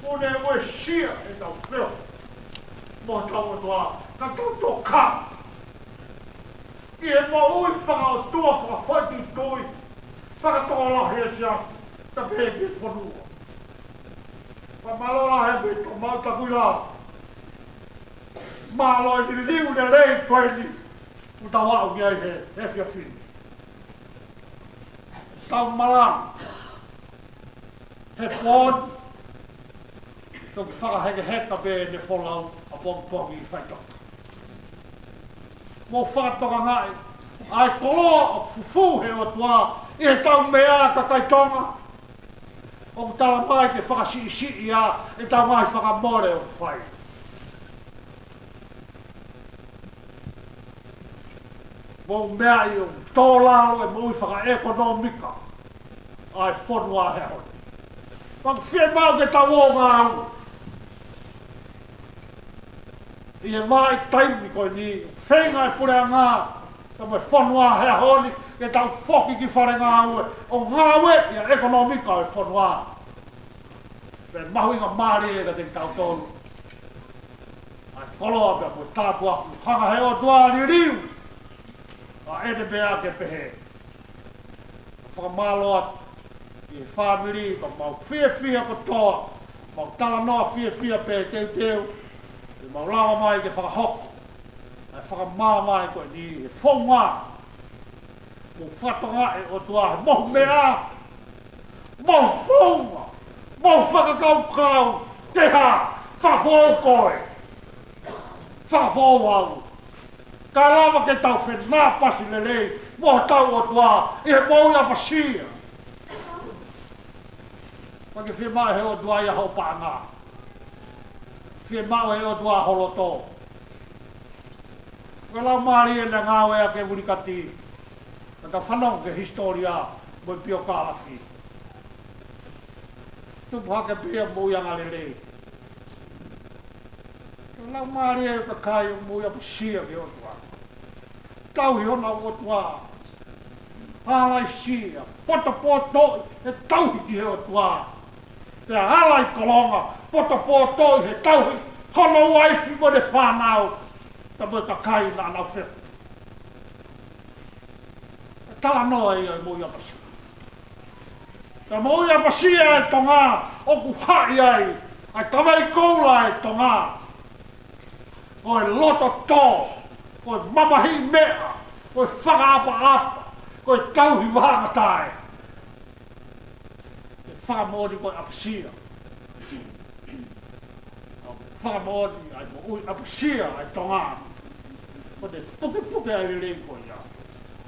ʻoku ne uesia ʻetau feohi mo hotau ʻOtua, ka tau tokanga ʻi he moʻui fakaʻotua, fakafoʻituitui, fakatokolahi ʻa e siasi, pea pehē ki he fonua. Fakamālō lahi ʻaupito Tōmau Takuila. Mālō e liliu lelei ko eni ʻoku tau aʻu ki ai he, he efiafi ni. Tau malanga he pō ni, toki fakahekeheka pē ʻene folau ʻapongipongi ʻi faitoka. Mou fakatokangaʻi ʻa e koloa ʻoku fufū he ʻOtua ʻi heʻetau meʻa, kakai Tonga. ʻOku tala mai ke fakasiʻisiʻi ʻa ʻetau ngaahi fakamole ʻoku fai. Mou meaʻi ʻoku tō lalo e moʻui fakaʻekonōmika ʻa e fonua he ʻaho ni. Pea ʻoku fiemaʻu ke tau ō ngāue ʻi he vahaʻa taimi ko eni, feinga e puleʻanga, ka mo e fonua he ʻaho ni, ke tau foki ki fale ngāue, ʻo ngāueʻi ʻa e ʻekonōmika ʻo e fonua. Pea mahuʻinga mālie kiate kitautolu ʻa e koloa pea mo e tāpuaki ʻoku hanga he ʻOtua ʻo liliu ʻa ʻene meʻa ke pehē. Fakamālō atu ki he fāmili, ka mau fiefia kotoa, mau talanoa fiefia pē teuteu, ʻi heʻemau lava mai ke fakahoko ʻa e fakamāmani ko eni he founga. Mou fakatokangaʻi e ʻOtua he mohu meʻa, mohu founga, mohu fakakaukau, ke hā, fakafoʻou koe, fakafoʻou au. Ka lava ke tau fenāpasi lelei mo hotau ʻOtua ʻi he moʻui ʻapasia. Pea ke fiemaʻu he ʻOtua ia hoʻo paʻanga. Fiemaʻu he ʻOtua ho loto. Ko e laumālie naʻe ngāueʻaki ʻe Vulikati. Ka tau fanongo ki he hisitōlia mo e piokālafi. Tupu hake pē ia moʻui angalelei. Ko e laumālie ʻo e kakai ʻoku moʻui ʻapasia ki he ʻOtua. Tauhi honau ʻOtua. Hala ʻi sia, potopotoʻi he tauhi ki he ʻOtua. Pea hala ʻi Kolonga, potopotoʻi he tauhi hono uaifi mo ʻene fānau, pea mo e kakai naʻa nau feohi. Talanoa ia ʻo e moʻui ʻapasia. Ko e moʻui ʻapasia ʻa e Tonga, ʻoku haʻi ai ʻa e kavei koula ʻa e Tonga. Ko e loto tō, ko e mamahiʻi meʻa, ko e fakaʻapaʻapa, ko e tauhi vahangatae. Ke fakamoʻoni ko e ʻapasia. Fakamoʻoni ʻa e moʻui ʻapasia ʻa e Tonga. Ko e pukepuke ʻa e lelei ko ia.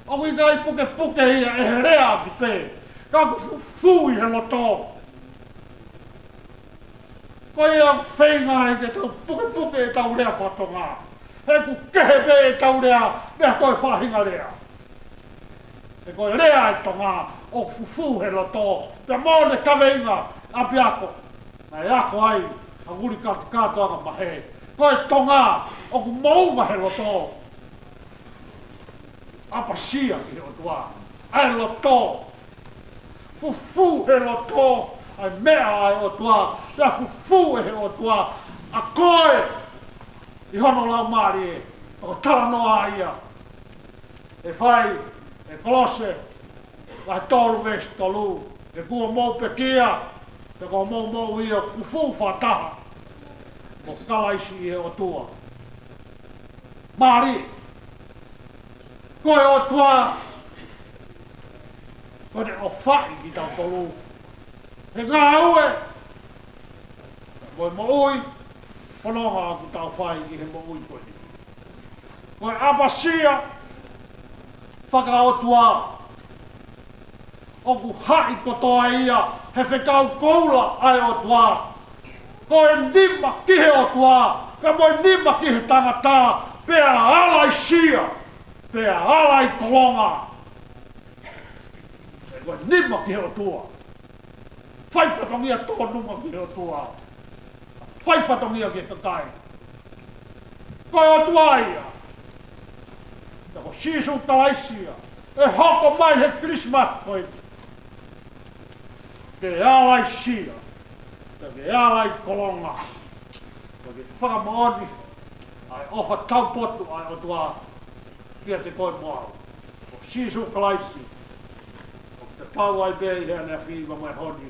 ʻOku ʻikai pukepuke ia ʻe he lea ʻaki pē, ka ʻoku fufū ʻi he loto. Ko ia ʻoku feinga ai ke tau pukepuke ʻetau lea faka-Tonga. He ʻoku kehe pē ʻetau lea mei ha toe faʻahinga lea. He ko e lea ʻa e Tonga ʻoku fufū he loto, pea mo ʻene kaveinga ʻapiako. Naʻe ako ai ʻa Vulikati Kātoanga Mahē. Ko e Tonga ʻoku moʻunga he loto. ʻApasia ki he ʻOtua ʻa e loto. Fufū he loto ʻa e meʻa ʻa e ʻOtua. Pea fufū ʻe he ʻOtua ʻa koe ʻi hono laumālie. Ko e talanoa ia ʻe fai ʻe Kolose vahe tolu veesi tolu, he kuo mou pekia, pea kuo mou moʻui ʻo fufū fakataha mo Kalaisi ʻi he ʻOtua. Mālie. Ko e ʻOtua, ko ʻene ʻofaʻi kitautolu he ngāue mo e moʻui fononga ʻoku tau fai ʻi he moʻui ko eni. Ko e ʻapasia fakaʻotua ʻoku haʻi kotoa ia he fekau koula ʻa e ʻOtua. Ko e nima ki he ʻOtua, pea mo e nima ki he tangata, pea ala ʻi sia, pea ala ʻi Kolonga. Ko e nima ki he ʻOtua. Fai fatongia tōnunga ki he ʻOtua. Fai fatongia ki he kakai. Ko e ʻOtua ia. Pea ko Sīsū Kalaisi ia. ʻE hoko mai he Kilisimasi ko eni. Ke ʻalai sia. Ke ʻalai kolonga. Ke fakamoʻoni ʻa e ʻofa taupotu ʻa e ʻOtua kiate koe mo au. Ko Sīsū Kalaisi. ʻOku tatau ai pē ʻi he ʻaneafi mo e ʻaho ni.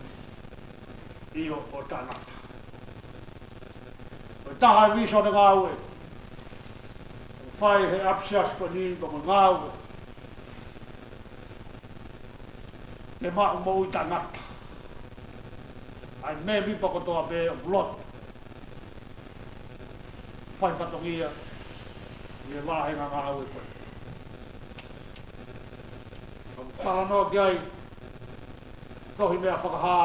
ʻIo, ʻo taʻengata. Ko e taha e vīsone ngāue ʻoku fai he ʻapisiasi ko eni, ko e ngāue ke maʻu moʻui taʻengata ʻa e mēmipa kotoa pē ʻoku loto fai fatongia ʻi he vāhenga ngāue ko eni. ʻOku talanoa ki ai tohi Meʻa Fakahā,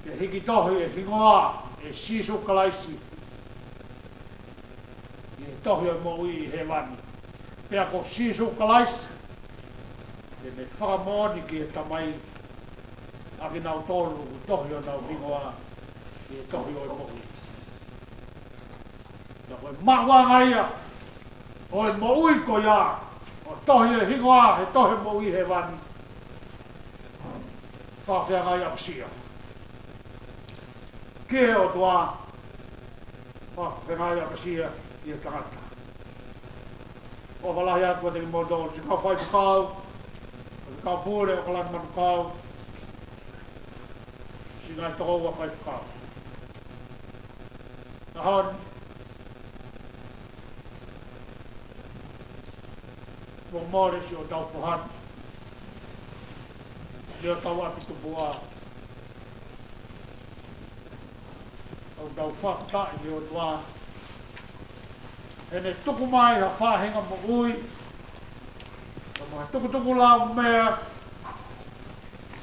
ke hiki tohi e hingoa ʻo Sīsū Kalaisi ʻi he tohi ʻo e moʻui ʻi hēvani. Pea ko Sīsū Kalaisi, te ne fakamoʻoni ki he Tamai ʻa kinautolu ʻoku tohi honau hingoa ʻi he tohi ʻo e moʻui. Pea ko e maʻuʻanga ia ʻo e moʻui ko ia, ʻo tohi e hingoa he tohi moʻui hēvani. Fakafeangai ʻapasia ki he ʻOtua, fakafeangai ʻapasia ki he tangata. ʻOfa lahi atu kiate kimoutolu, siʻi kau faifekau, siʻi kau pule ʻo ʻAokalani Manukau, siʻi ngaahi tokoua faifekau. ʻAho ni, kuo mole siʻotau foha ni, siʻotau ʻapi tupuʻa, ʻoku tau fakafetaʻi ki he ʻOtua heʻene tuku mai ha faʻahinga moʻui, pea mo ha tukutuku laumea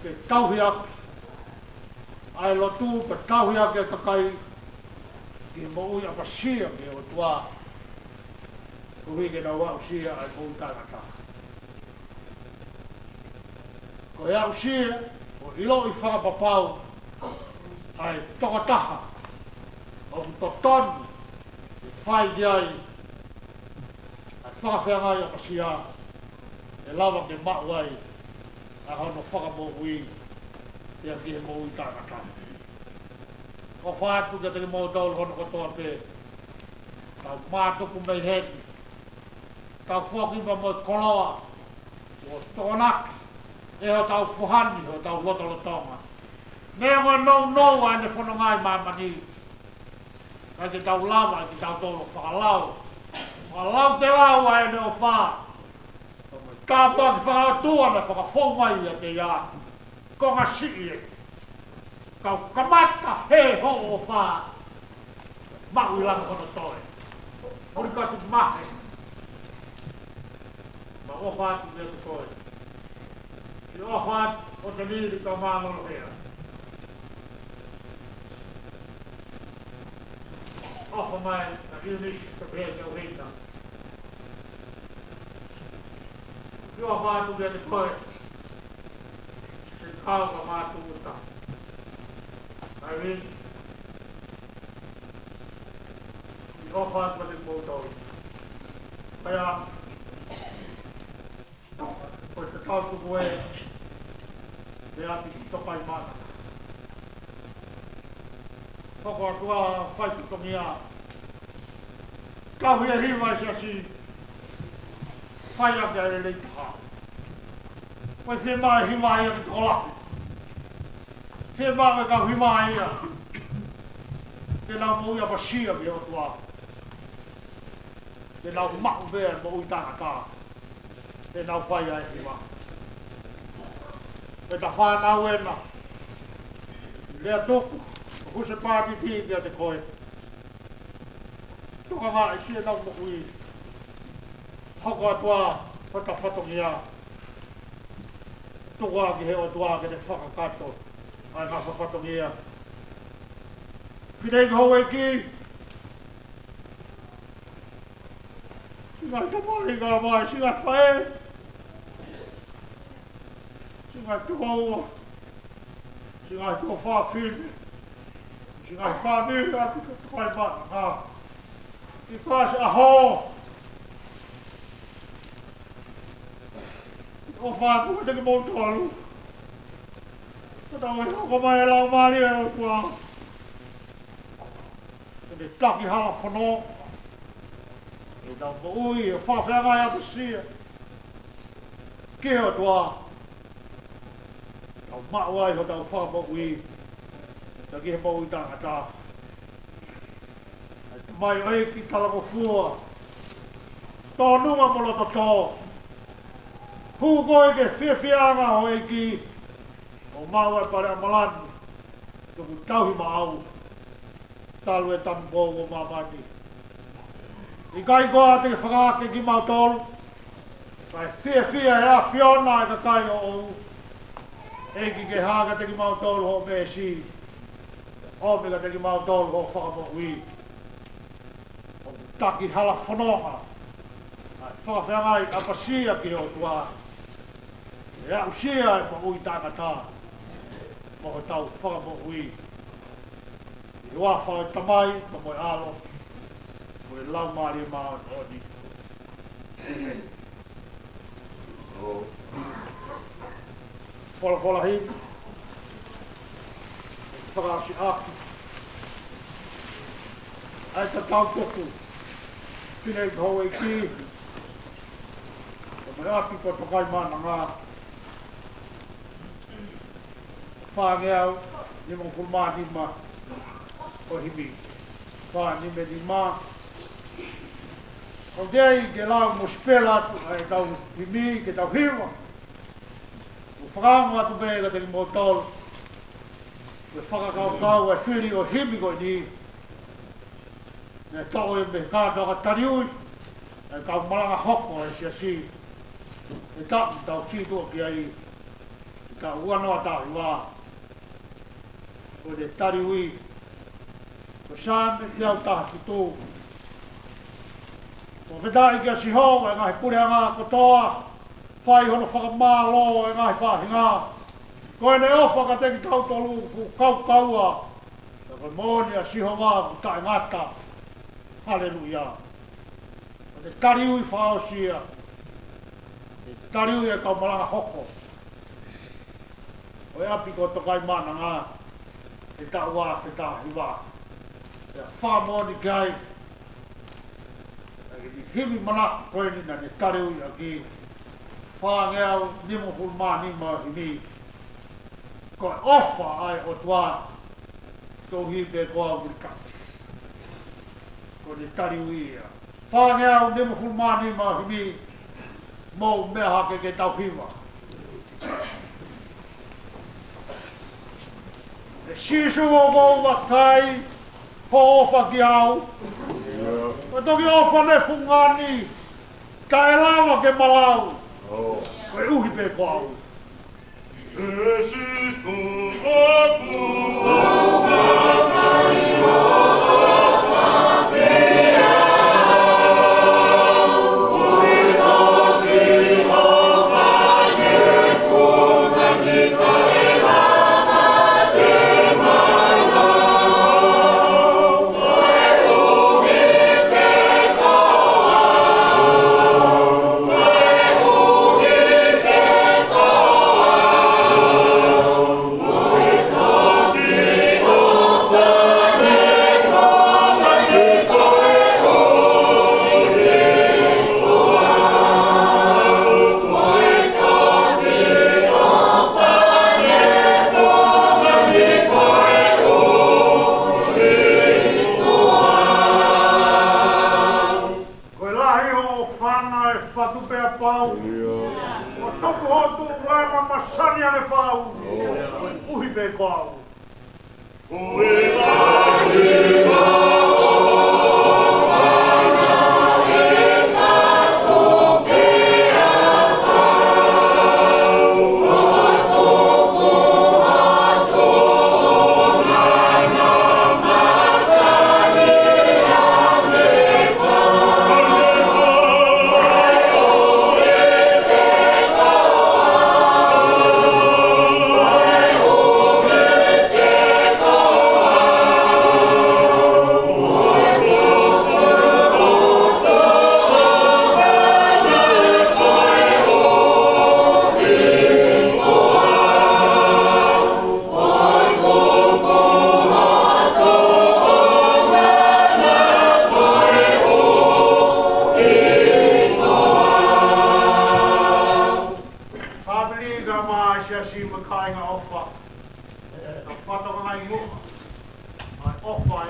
ke tauhi ʻaki ʻa e lotu, pea tauhi ʻaki e kakai ki he moʻui ʻapasia mei he ʻOtua, koeʻuhi ke nau aʻusia ʻa e moʻui taʻengata. Ko e aʻusia, ʻo ʻiloʻi fakapapau ʻa e tokotaha ʻoku totonu ke fai ki ai ʻa e fakafeangai ʻapasia, ʻe lava ke maʻu ai ʻa hono fakamoʻui, pea ki he moʻui taʻengata. ʻOfa atu kiate kimoutolu hono kotoa pē, tau mātuku mei heni, tau foki pea mo e koloa kuo tokonaki ʻe hotau foha ni hotau lotolotonga. Neongo e nounou ʻa ʻene fononga ʻi māmani, ka te tau lava ʻe kitautolu ʻo fakalau, fakalau te lau ʻa ʻene ʻofa, mo e tāpuaki fakaʻotua naʻe fakafou mai ʻiate ia. Ko ngasiʻi ē, kau kamata he hoʻo ʻofa, maʻu ʻi langi hono toe. Muli katu mahe, mau ʻofa atu kiate koe. Siʻi ʻofa atu ʻo te lili ka mālōlō hea. ʻOfa mai ka Iunisi ka pehē ke ʻuhina. Siʻi ʻofa atu kiate koe. Siʻi kau ka mātuʻuta. Ai, siʻi ʻofa atu kiate kimoutolu. Pea, ko e tatau tuku ē, pea ʻi Tokaimana. Hoko atu ʻa e fai fatongia. Kau hia hiva ʻi he siasi, fai ʻaki ʻa e lelei taha. Ko e fiemaʻu e hiva ia ki tokolahi. Fiemaʻu e kau hiva ia ke nau moʻui ʻapasia mei he ʻOtua. Ke nau maʻu pē ʻa e moʻui taʻengata. Ke nau fai ʻa e hiva. Ko e ta fānau ena. Lea tuku ʻo husepāniti kiate koe. Tokanga ʻi siʻenau moʻui. Hoko atu ʻa hota fatongia. Tuku ā ki he ʻOtua ke ne fakakakato ʻa e ngaahi fatongia. Fineʻeiki Houʻeiki, siʻi ngaahi tamai, ngaahi faʻē, siʻi ngaahi tokoua, Ngaahi tuofāfine, siʻi ngaahi fāmili ʻa e ʻApi ko Tokaimaʻananga. ʻI he ʻaho ni, ʻofa atu kiate kimoutolu. Ka tau ʻi he hoko mai e Laumālie ʻo e ʻOtua ke ne taki hala fononga ʻetau moʻui ʻo fakafeangai ʻapasia ki he ʻOtua. Tau maʻu ai hotau fakamoʻui, taki he moʻui taʻengata. ʻE Tamai ʻEiki talangofua, tōnunga mo loto tō. Hū koe ki he fiefiaʻanga ʻo e ʻEiki, ʻo maʻu ʻa e pale ʻa Malani, tuku tauhi maʻau talu e tamapou ʻo māmani. ʻIkai koā te ke fakaake kimautolu, kae fiefia ʻa e ʻAfiona ʻa e kakai ʻoʻou. ʻEiki, ke hā kiate kimautolu hoʻo meesi, ʻomi kiate kimautolu hoʻo fakamoʻui. ʻO taki hala fononga ʻa e fakafeangai ʻapasia ki he ʻOtua, ʻe aʻusia e moʻui taʻengata mo hotau fakamoʻui. ʻI he huafa ʻo e Tamai, pea mo e ʻAlo, mo e Laumālie Māʻoniʻoni. ʻEmeni. Folofola himi, fakaʻosi ʻaki ʻa e tatau kupu, pine ki houʻeiki, ko e ʻApi ko Tokaimaʻananga. Fāngeau nimangofulu mā nima ʻo e himi. Fā nima nima. ʻOku ou ʻai ke lau mo sipela atu ʻa ʻetau himi ke tau hiva. ʻOku ou fakaongo atu pē kiate kimoutolu ʻoku fakakaukau ʻa e fili ʻo e himi ko eni, naʻe toʻo ia mei he kātoanga taliui ʻa e kau malanga hoko ʻa e Siasi. ʻE taʻu tau sītuʻa ki ai, ʻi he taʻu ua noa taha hiva. Ko e taliui, ko e Saame teau taha fitu. Fakafetaʻi kia Sihova, ʻe ngaahi puleʻanga kotoa, fai hono fakamālō, ʻe ngaahi faʻahinga. Ko ʻene ʻofa kiate kitautolu ʻoku fuʻu kaukaua, pea ko e moʻoni ʻa Sihova ʻoku taʻengata. Haleluia. Ko e taliui fakaʻosi ia, e taliui ʻa e kau malanga hoko ʻo e ʻApi ko Tokaimaʻananga, he taʻu ua afe taha hiva. Pea fakamoʻoni ki ai ʻa e kiʻi himi manako ko eni naʻa ne taliui ʻaki, fāngeau nimangofulu mā nima ʻo e himi. Ko e ʻofa ʻa e ʻOtua, tohi pē ko au uli ka. Ko ʻene taliui ia. Fāngeau nimangofulu mā nima ʻo e himi, mou meʻa hake ke tau hiva. ʻE Sīsū, ʻoku ou vakai hoʻo ʻofa kiate au. Ko e toki ʻofa ne fungani, taʻe lava ke malau, koeʻuhi pē ko au. ʻE Sīsū, ʻoku ou vakai hoʻo ʻofa kiate au. Ko e lahi hoʻo ʻofa ʻe fatu pea pau. ʻIo. ʻO tuku hoʻo tuʻunga ʻo masani ange pau. ʻIo. ʻUhi pē ko au. Ko e lahi hoʻo ʻofa ʻe fatu pea pau.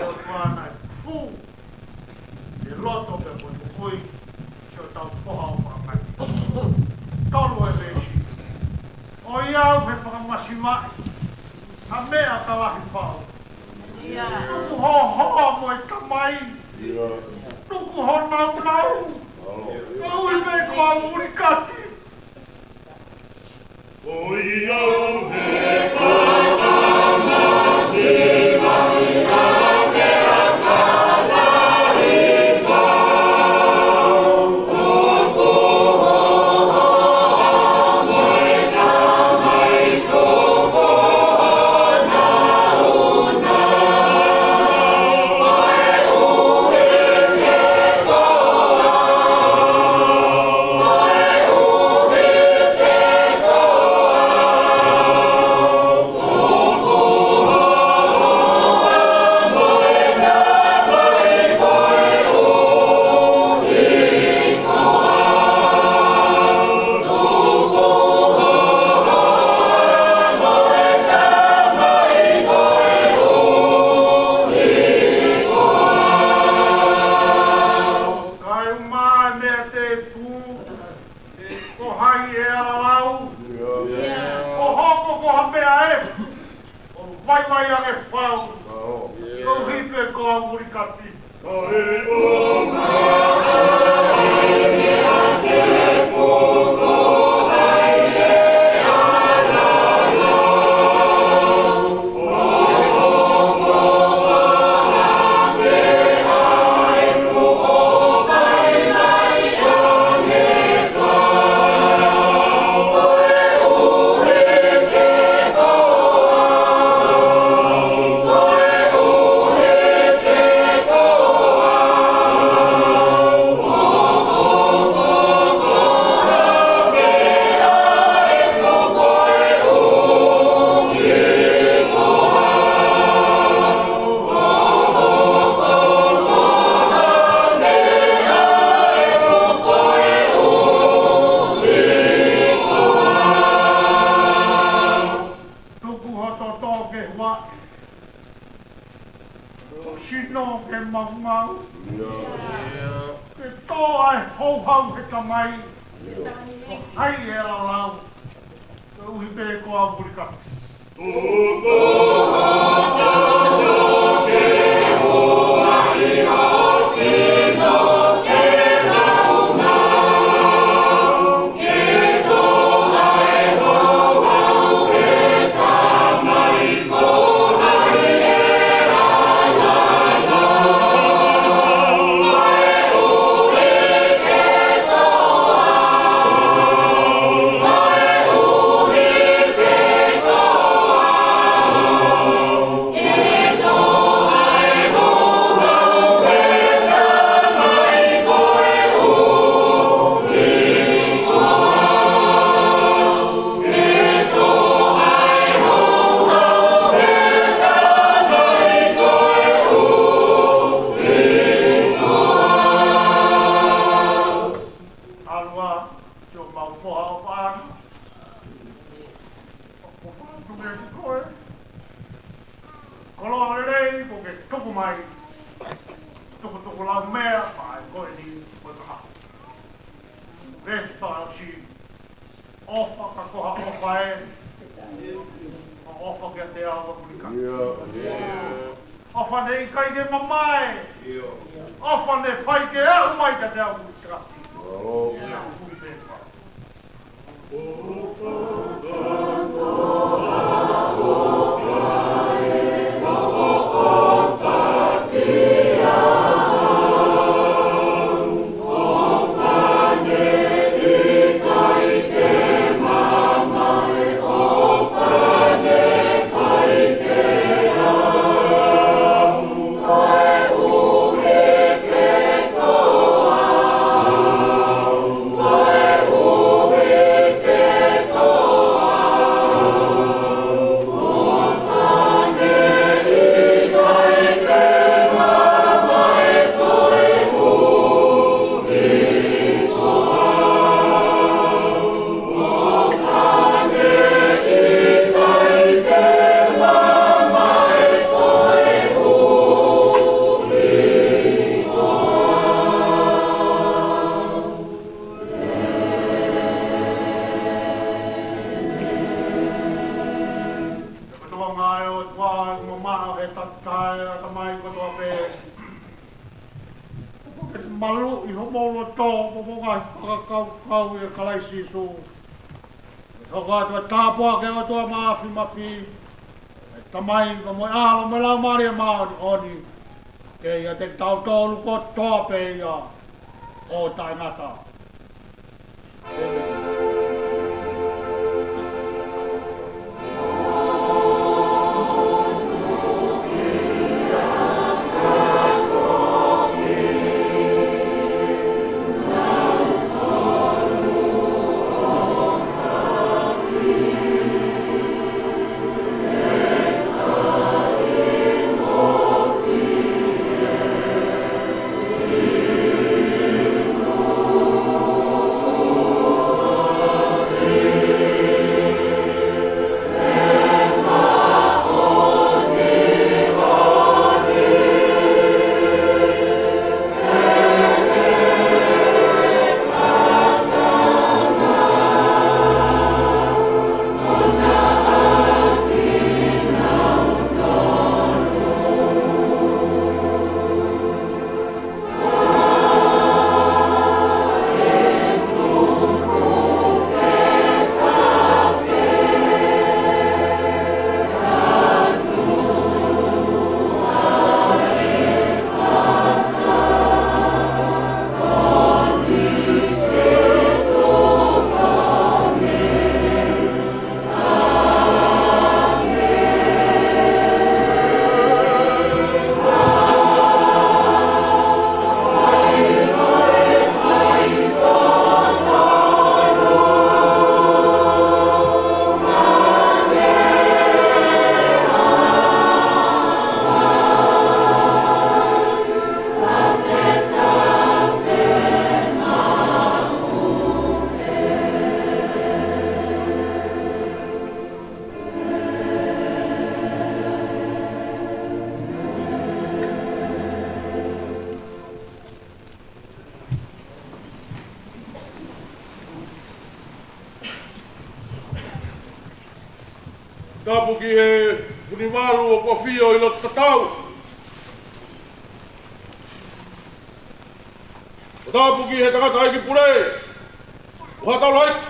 ʻOtua naʻe fū ʻi loto pea mo e moʻui, siʻotau foha ʻo fakamanatu. Tolu e veesi. ʻOi au he fakamasivaʻi ha meʻa ka lahi fau. Tuku ho hoa mo e tamai. Tuku ho naunau. Koeʻuhi pē ko au ulikati. ʻOi au he Kae ʻumaʻā e meʻa tēpū, ko hai ʻe ala lau? Ko hoku hoa ko ha meʻa ē, ʻo vaivai ange fau. Koeʻuhi pē ko au ulikati. Tuku ho toto ke huaʻi, ho sino ke maumau. Ke tō ʻa e houhau he tamai, ko hai ʻe ala lau? Koeʻuhi pē ko au ulikati. ʻAlu ā, siʻomau foha ʻofaʻanga. ʻOku ou tuku kiate koe. Koloa lelei kuo ke tuku mai. Tukutuku lau meʻa, pea ko eni ko e kahaʻu. Veesi fakaʻosi. ʻOfa ka ko ha ʻofa ē. ʻOfa kiate au ulikati. ʻOfa ne ʻikai ke mamae. ʻOfa ne fai ke aʻu mai kiate au ulikati. Tamai kotoa pē, ʻoku ke maluʻi homou loto, ʻoku mou ngaahi fakakaukau ʻia Kalaisi Sīsū. Hoko atu e tāpuaki ʻa e ʻOtua Māfimafi, ʻa e Tamai, pea mo e ʻAlo, mo e Laumālie Māʻoniʻoni, ke ʻiate kitautolu kotoa pē ia ʻo taʻengata. Tapu ki he Funivalu ʻoku ʻafio ʻi loto tatau. Tapu ki he tangataʻeiki pule ʻo Haʻa Taulaʻeiki.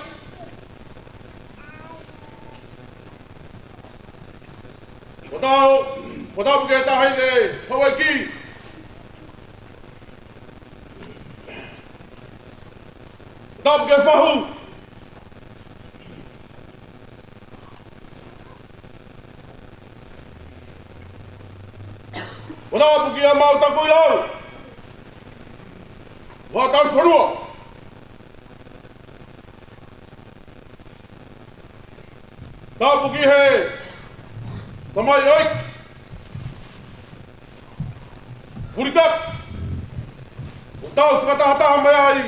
Tapu, tapu ki he taʻahine houʻeiki. Tapu ki he fahu. Tapu ki he mau takuilau ʻo Haʻa Tauhi Fonua. Tapu ki he tamai ʻeiki, pulitaki, ʻoku tau fakatahataha mai ai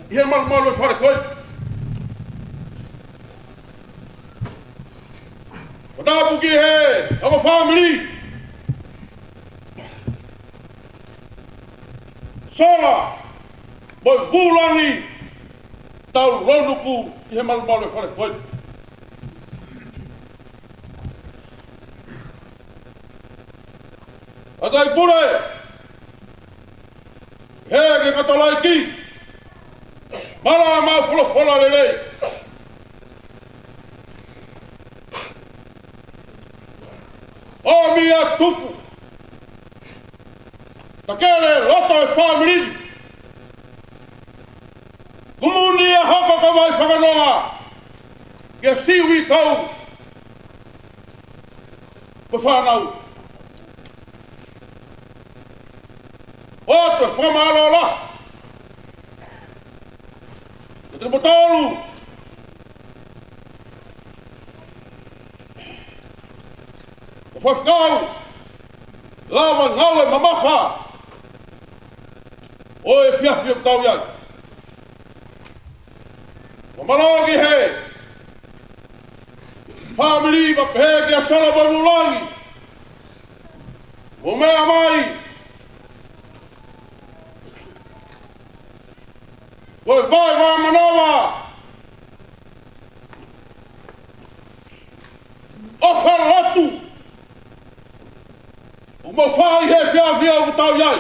ʻi he malumalu ʻo e fale ko eni. Tapu ki he ongo fāmili, sola mo e vūlangi, tau lonuku ʻi he malumalu ʻo e fale ko eni. Tangataʻeiki pule, Hēkeka Taulaʻeiki, mālō e mau folofola lelei. ʻOmi ʻa e tuku, takele loto e fāmili. Kumuni ʻa e hoko ko e vai fakanoa ki he sivi tau mo e fānau. ʻOatu e fakamālō lahi kiate kimoutolu ʻo e faifekau, lava ngāue mamafa ʻo e efiafi ʻoku tau ʻi ai. Fakamālō ki he fāmili, pea pehē kia sola mo e vūlangi, mou meʻa mai. Ko e vai vāmanava ʻofa lotu ʻoku mau fai he efiafi ʻoku tau ʻi ai.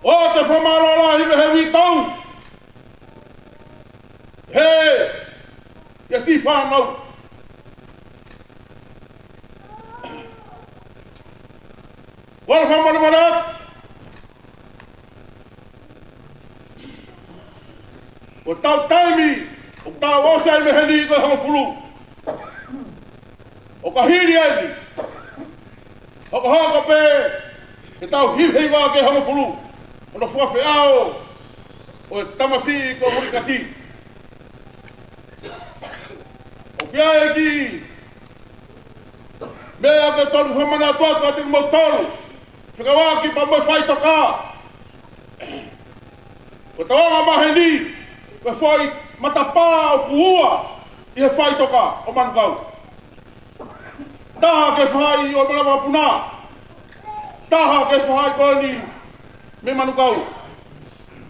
ʻOku te fakamālō lahi mei he uitou. He, ʻa e siʻi fānau. ʻOku ou fakamolemole atu. Ko ʻetau taimi, ʻoku tau ʻosi ai mei heni ko e hongofulu. ʻOku hili ai ni. Hokohoko pē, ke tau hiva ki he hongofulu. ʻO ne fakafeʻao, ʻo e tamasiʻi ko Mulikati. ʻOku ʻi ai e kiʻi meʻa ke tolu fakamanatu atu kiate kimoutolu. Fekauʻaki pea mo e faʻitoka. Ko ʻetau anga maheni, ko e foʻi matapā ʻoku ua ʻi he faʻitoka ʻo Manukau. Taha ki he faʻahi ʻo Malavakapuna. Taha ki he faʻahi ko eni mei Manukau.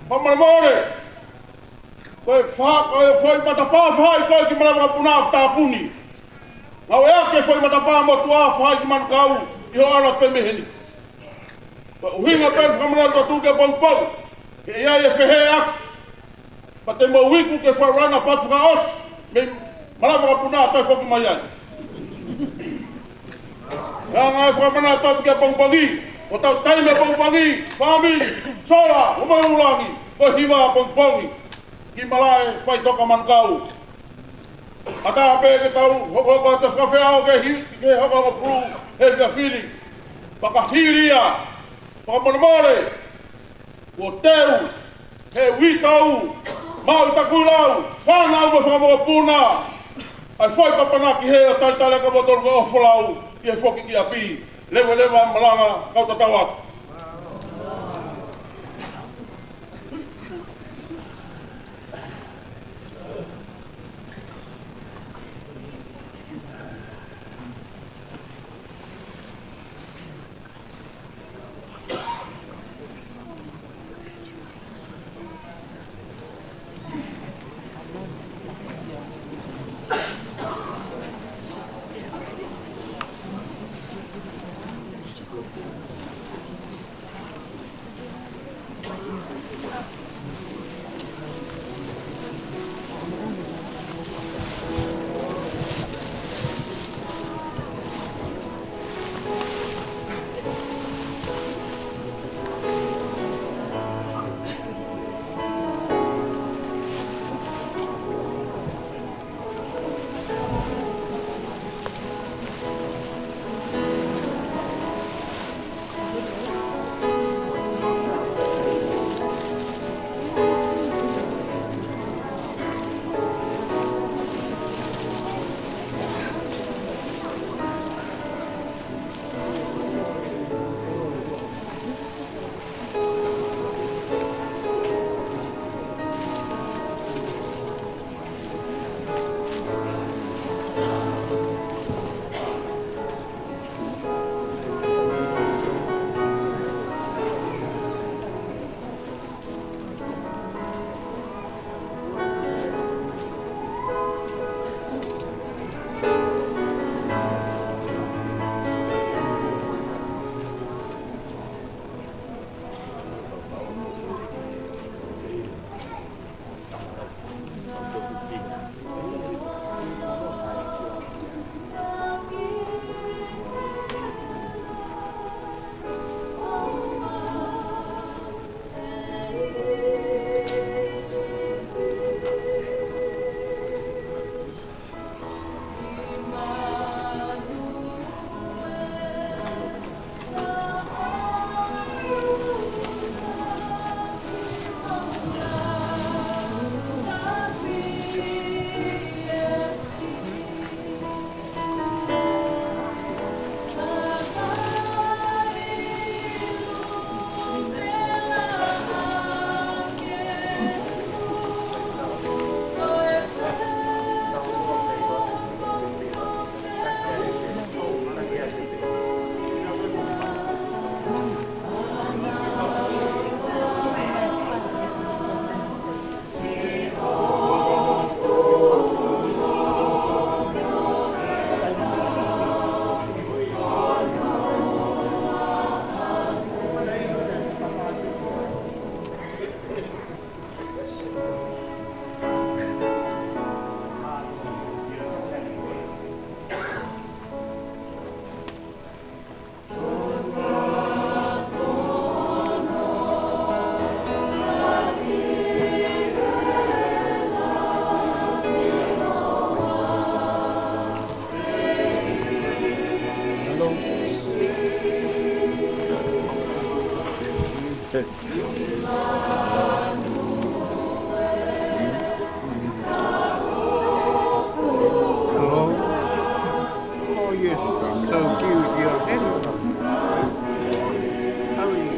Fakamolemole. Ko e fa-, ko e foʻi matapā faʻahi ko ē ki Malavakapuna ʻoku tāpuni. Ngāueʻaki e foʻi matapā motuʻa faʻahi ki Manukau ʻi hoʻo ʻalu pē mei heni. Ko e ʻuhinga pē fakamanatu atu ki he pongipongi. He ʻi ai e feheʻaki. Pea te mou iku ke faʻu lana patu fakaʻosi. Mei Malavakapuna toe foki mai ai. Ngaahi fakamanatu atu ki he pongipongi. Ko ʻetau taimi ʻa e pongipongi. Fāmili, sola, ʻo mai ulangi. Ko e hiva pongipongi. Ki malaʻe faʻitoka Manukau. ʻAtā pē ke tau hokohoko atu e fakafeʻao ki he hi-, ki he hongofulu he efiafi ni. Fakahili ia. Fakamolemole. Kuo teu he uitou, Maʻu Takuilau, fānau mo e fanga mokopuna, ʻa e foʻi papanaki he ʻo talitali ʻa kimoutolu ko e ʻofa lahi, ʻi he foki ki ʻapi. Leveleva e malanga, kau tatau atu. Hello? Oh, yes, I'm so cute, yeah. Hello. How are you?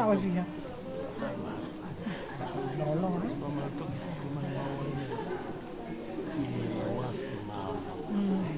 ʻOsi ia. Lolo, ē? Mm.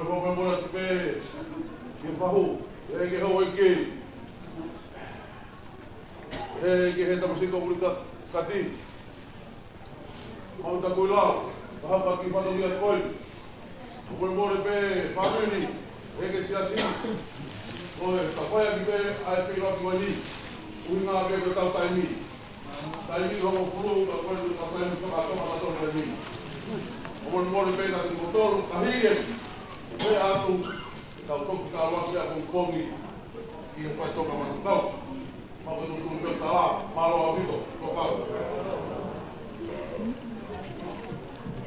Molemole atu pē ki he fahu, ʻEiki houʻeiki, ʻEiki he tamasiʻi ko Ulikati. Mau takuilau, ka hapa ki fatongia ko eni. Molemole pē fāmili, ʻEiki siasi. Ko e takoya ki pē ʻa e feilauaki ko eni. ʻUhinga pē ko ʻetau taimi. Taimi hongofulu, ka ko e taimi fakatoka ka tolu taimi. Molemole pē ka ki motolu, ka hie. Pea atu, tau toki tau ake a pongipongi, ʻi he faitoka matakau. Mau ka tutu pē tala, mālō ʻaupito, tokau.